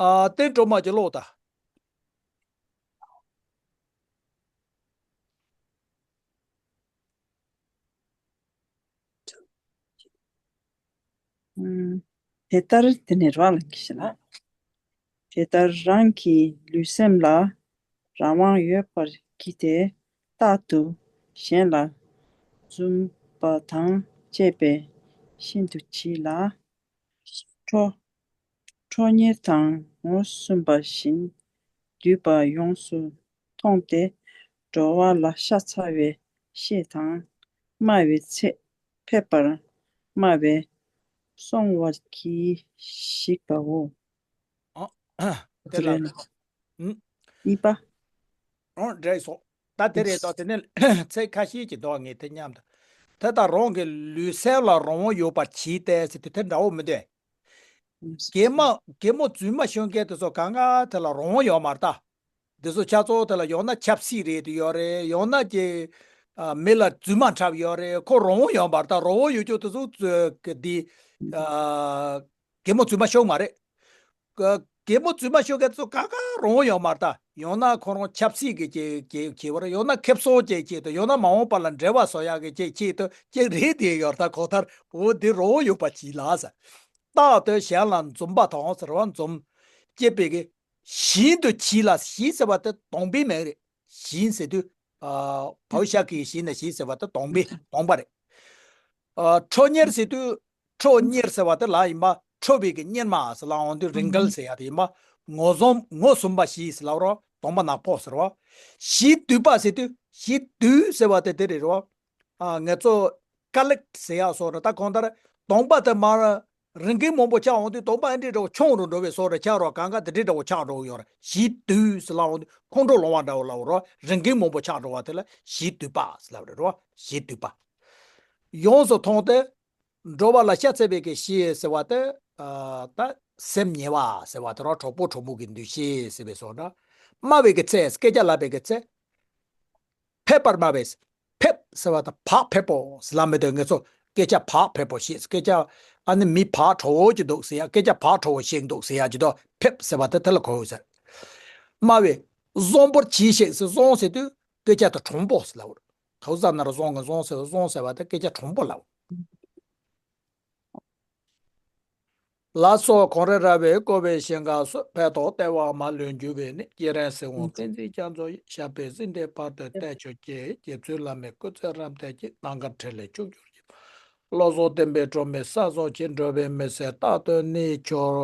ཨ། བསྟན་སྒྲོལ་མ་གྱི་ཀློག་དང་། ཨུམ། དེ་ལྟར། དེ་ནས་ར་ལ་གི་ཤི་ལ། དེ་ལྟར་རང་གི་ལུས་སེམས་ལ་རང་དབང་ཡོད་པར་བགྱིས་ཏེ། རྟག་ཏུ་གཞན་ལ་འཛུམ་པ་དང་བཅས་པས་ཤིན་ཏུ་གྱིས་ལ། ཁྲོ། ཁྲོ་གཉེར་དང་ངོ་སུམ་པ་བཞིན་བསྡུས་པ་ཡོངས་སུ་མཐོང་སྟེ། འགྲོ་བ་ལ་ཤ་ཚ་བའི་གཤིས་དང་། སྨྲ་བའི་ཚེ་ཕལ་པར་སྨྲ་བས་སོང་བར་གྱིས་ཤིག་པའོ། ཨ། དེ་ལ། ཨ། གཉིས་པ། ཨོ། འགྲིག་སོང་། ད་དེ་རེད་དོ། དེ་ནས་ཚིག་ཁ་ཤས་ཀྱི་འདུག་ངས་དེ་མཉམ་དུ། དེ་ལྟར་རང་གི་ལུས་སེམས་ལ་རང་དབང་ཡོད་པར་གྱིས་ཏེ་ཟེར་དུས་དེ་འདྲ་བོ་མི་འདུག་གད་མོ། གད་མོ་རྫུན་མ་ཤོད་མཁན་དེ་ཚོ་གང་ག་དེ་ལ་རང་དབང་ཡོད་མ་རེད་ད། དེ་ཚོ་ཆ་ཚང་དེ་ལ་ཡང་ན་ཆབ་སྲིད་རེད་དེ་ཡོད་རེད། ཡང་ན་ཀྱི། ཨ། མི་ལ་རྫུན་མ་འཁྲབ་ཡོད་རེད། ཁོ་རང་དབང་ཡོད་མ་རེད་ད། རང་དབང་ཡོད་ཅོག་དེ་ཚོ་གི་དེ། ཨ། གད་མོ་རྫུན་མ་ཤོད་མ་རེད། ག- གད་མོ་རྫུན་མ་ཤོད་མཁན་ཚོ་གང་ག་རང་དབང་ཡོད་མ་རེད་ད། ཡང་ན་ཁོ་རང་ཆབ་སྲིད་ཀྱི་ཀྱི་ཀྱི་ཀྱི་བར། ཡང་ན་ཁེ་བཟང་ཅིག་ཆེད་དུ། ཡང་ན་མ་འོངས་པ་ལ་འབྲེལ་བ་བཟོ་ཡག་གི་ཅིག་ཆེད་དུ་ཅིག་རེད་དེ་ཡོད་རེད་ད། གང་ལྟར་འོ་འདི་རང་དབང་ཡོད་པར་གྱིས་ལ་ཟེར། རྟག་ཏུ་གཞན་ལ་འཛུམ་པ་དང་ཟེར་བ། འཛུམ། སྐྱེས་པའི་གི། ཞིང་དུ་གྱིས་ལ། ཞིང་ཟེར་བ་དེ་གདོང་པའི་མིང་རེད། ཞིང་ཟེར་དུས། ཨ། བའོ་ཤ་གི་ཞིང་ནས་ཞིང་ཟེར་བ་དེ་གདོང་པའི་གདོང་པ་རེད། ཨ། ཁྲོ་གཉེར་ཟེར་དུས། ཁྲོ་གཉེར་ཟེར་བ་དེ་ལ་ཡིན་པ། ཁྲོ་བའི་གི་གཉེར་མ་ཟེར་ལ་འོང་དུས་རིང་གིང་ཟེར་ཡ་དེ་ཡིན་པ། ངོ་ཟུམ། ངོ་ཟུམ་པ་ཞིག་ཟེར་ལ་རོ། གདོང་པ་ནག་པོ་ཟེར་བ། གཤིས་སྡུད་པ་ཟེར་དུས། གཤིས་སྡུད་ཟེར་བ་དེ་དེ་རེད་རོ། ཨ། ངེད་ཚོ་ཀ་ལེག་ཟེར་ཡག་བཟོ་འདྲ། ད་གང་ལྟར་གདོང་པ་དེ་མར་རིང་གིང་མང་པོ་ཆགས་འོང་དུས་གདོང་པ་ཨེ་འདྲས་འདྲ་བོ་ཆུང་རུ་འགྲོ་བའི་བཟོ་འདྲ་ཆགས་རོ། གང་ག་དེ་འདྲས་འདྲ་བོ་ཆགས་འགྲོ་གི་ཡོད་རེད། གཤིས་སྡུད་ཟེར་ལ་འོང་དུས་ཁོང་ཁྲོ་ལངས་པ་འདྲ་བོ་ལབ་རོ། རིང་གིང་མང་པོ་ཆགས་འགྲོ་བ་དེ་ལ་གཤིས་སྡུད་པ་ཟེར་ལབ་རེད་རོ། གཤིས་སྡུད་པ། ཡོངས་སུ་མཐོང་སྟེ། འགྲོ་བ་ལ་ཤ་ཚ་བའི་གི་གཤིས་ཟེར་བ་དེ། ཨ། ད་སེམས་ཉེ་བ་ཟེར་བ་དེ་རོ། གྲོགས་པོ་གྲོགས་མོ་གི་འདུ་ཤེས་ཟེར་བའི་བཟོ་འདྲ། སྨྲ་བའི་གི་ཚེ། སྐད་ཆ་ལབ་པའི་གི་ཚེ། ཕེབས་པར་སྨྲ་བས། ཕེབས་ཟེར་བ་དང་བག་ཕེབས་པོ་ཟེར་ལབ་མི་འདུག་ངེད་ཚོ་སྐད་ཆ་བག་ཕེབས་པོ་ཞེས། སྐད་ཆ་ཨ་ནི་མི་བག་དྲོ་བོ་ཅིག་འདུག་ཟེར་ཡ། སྐད་ཆ་བག་དྲོ་བོ་བཤད་འདུག་ཟེར་ཡ་ཅིག་འདུག་ཕེབས་ཟེར་བ་དེ་དེ་ལ་གོ་ཡོད་ཟེར། སྨྲ་བས། བཟང་པོར་གྱིས་ཤིག་ཟེར། བཟང་ཟེར་དུས་སྐད་ཆ་དེ་དྲང་པོ་ཟེར་ལབ་པ་རེད། ཁ་སང་ན་ར་བཟང་གི་བཟང་ཟེར་བ། བཟང་ཟེར་བ་དེ་སྐད་ཆ་དྲང་པོ་ལབ། ལ་སོགས་གངས་རི་ར་བས་བསྐོར་བའི་ཞིང་ཁམས་སུ། ཕན་འདོགས་ལྟེ་བ་མ་ལུས་འགྱུར་བའི་གནས། སྐྱེས་རབས་སྲིད་དབང་བསྟན་འཛིན་རྒྱ་མཚོ་ཡི། ཞབས་པད་སྲིད་མཐའི་བར་དུ་བརྟན་གྱུར་ཅིག། རྗེ་བཙུན་བླ་མའི་སྐུ་ཚེ་རབ་བརྟན་ཅིག། རྣམ་དཀར་འཕྲིན་ལས་ཕྱོགས་བཅུར་ཞིང་། བློ་བཟང་བསྟན་པའི་སྒྲོན་མེ་ས་གསུམ་མཁྱེན། འགྲོ་བའི་མི་སེར་རྟག་ཏུ་གནས་གྱུར།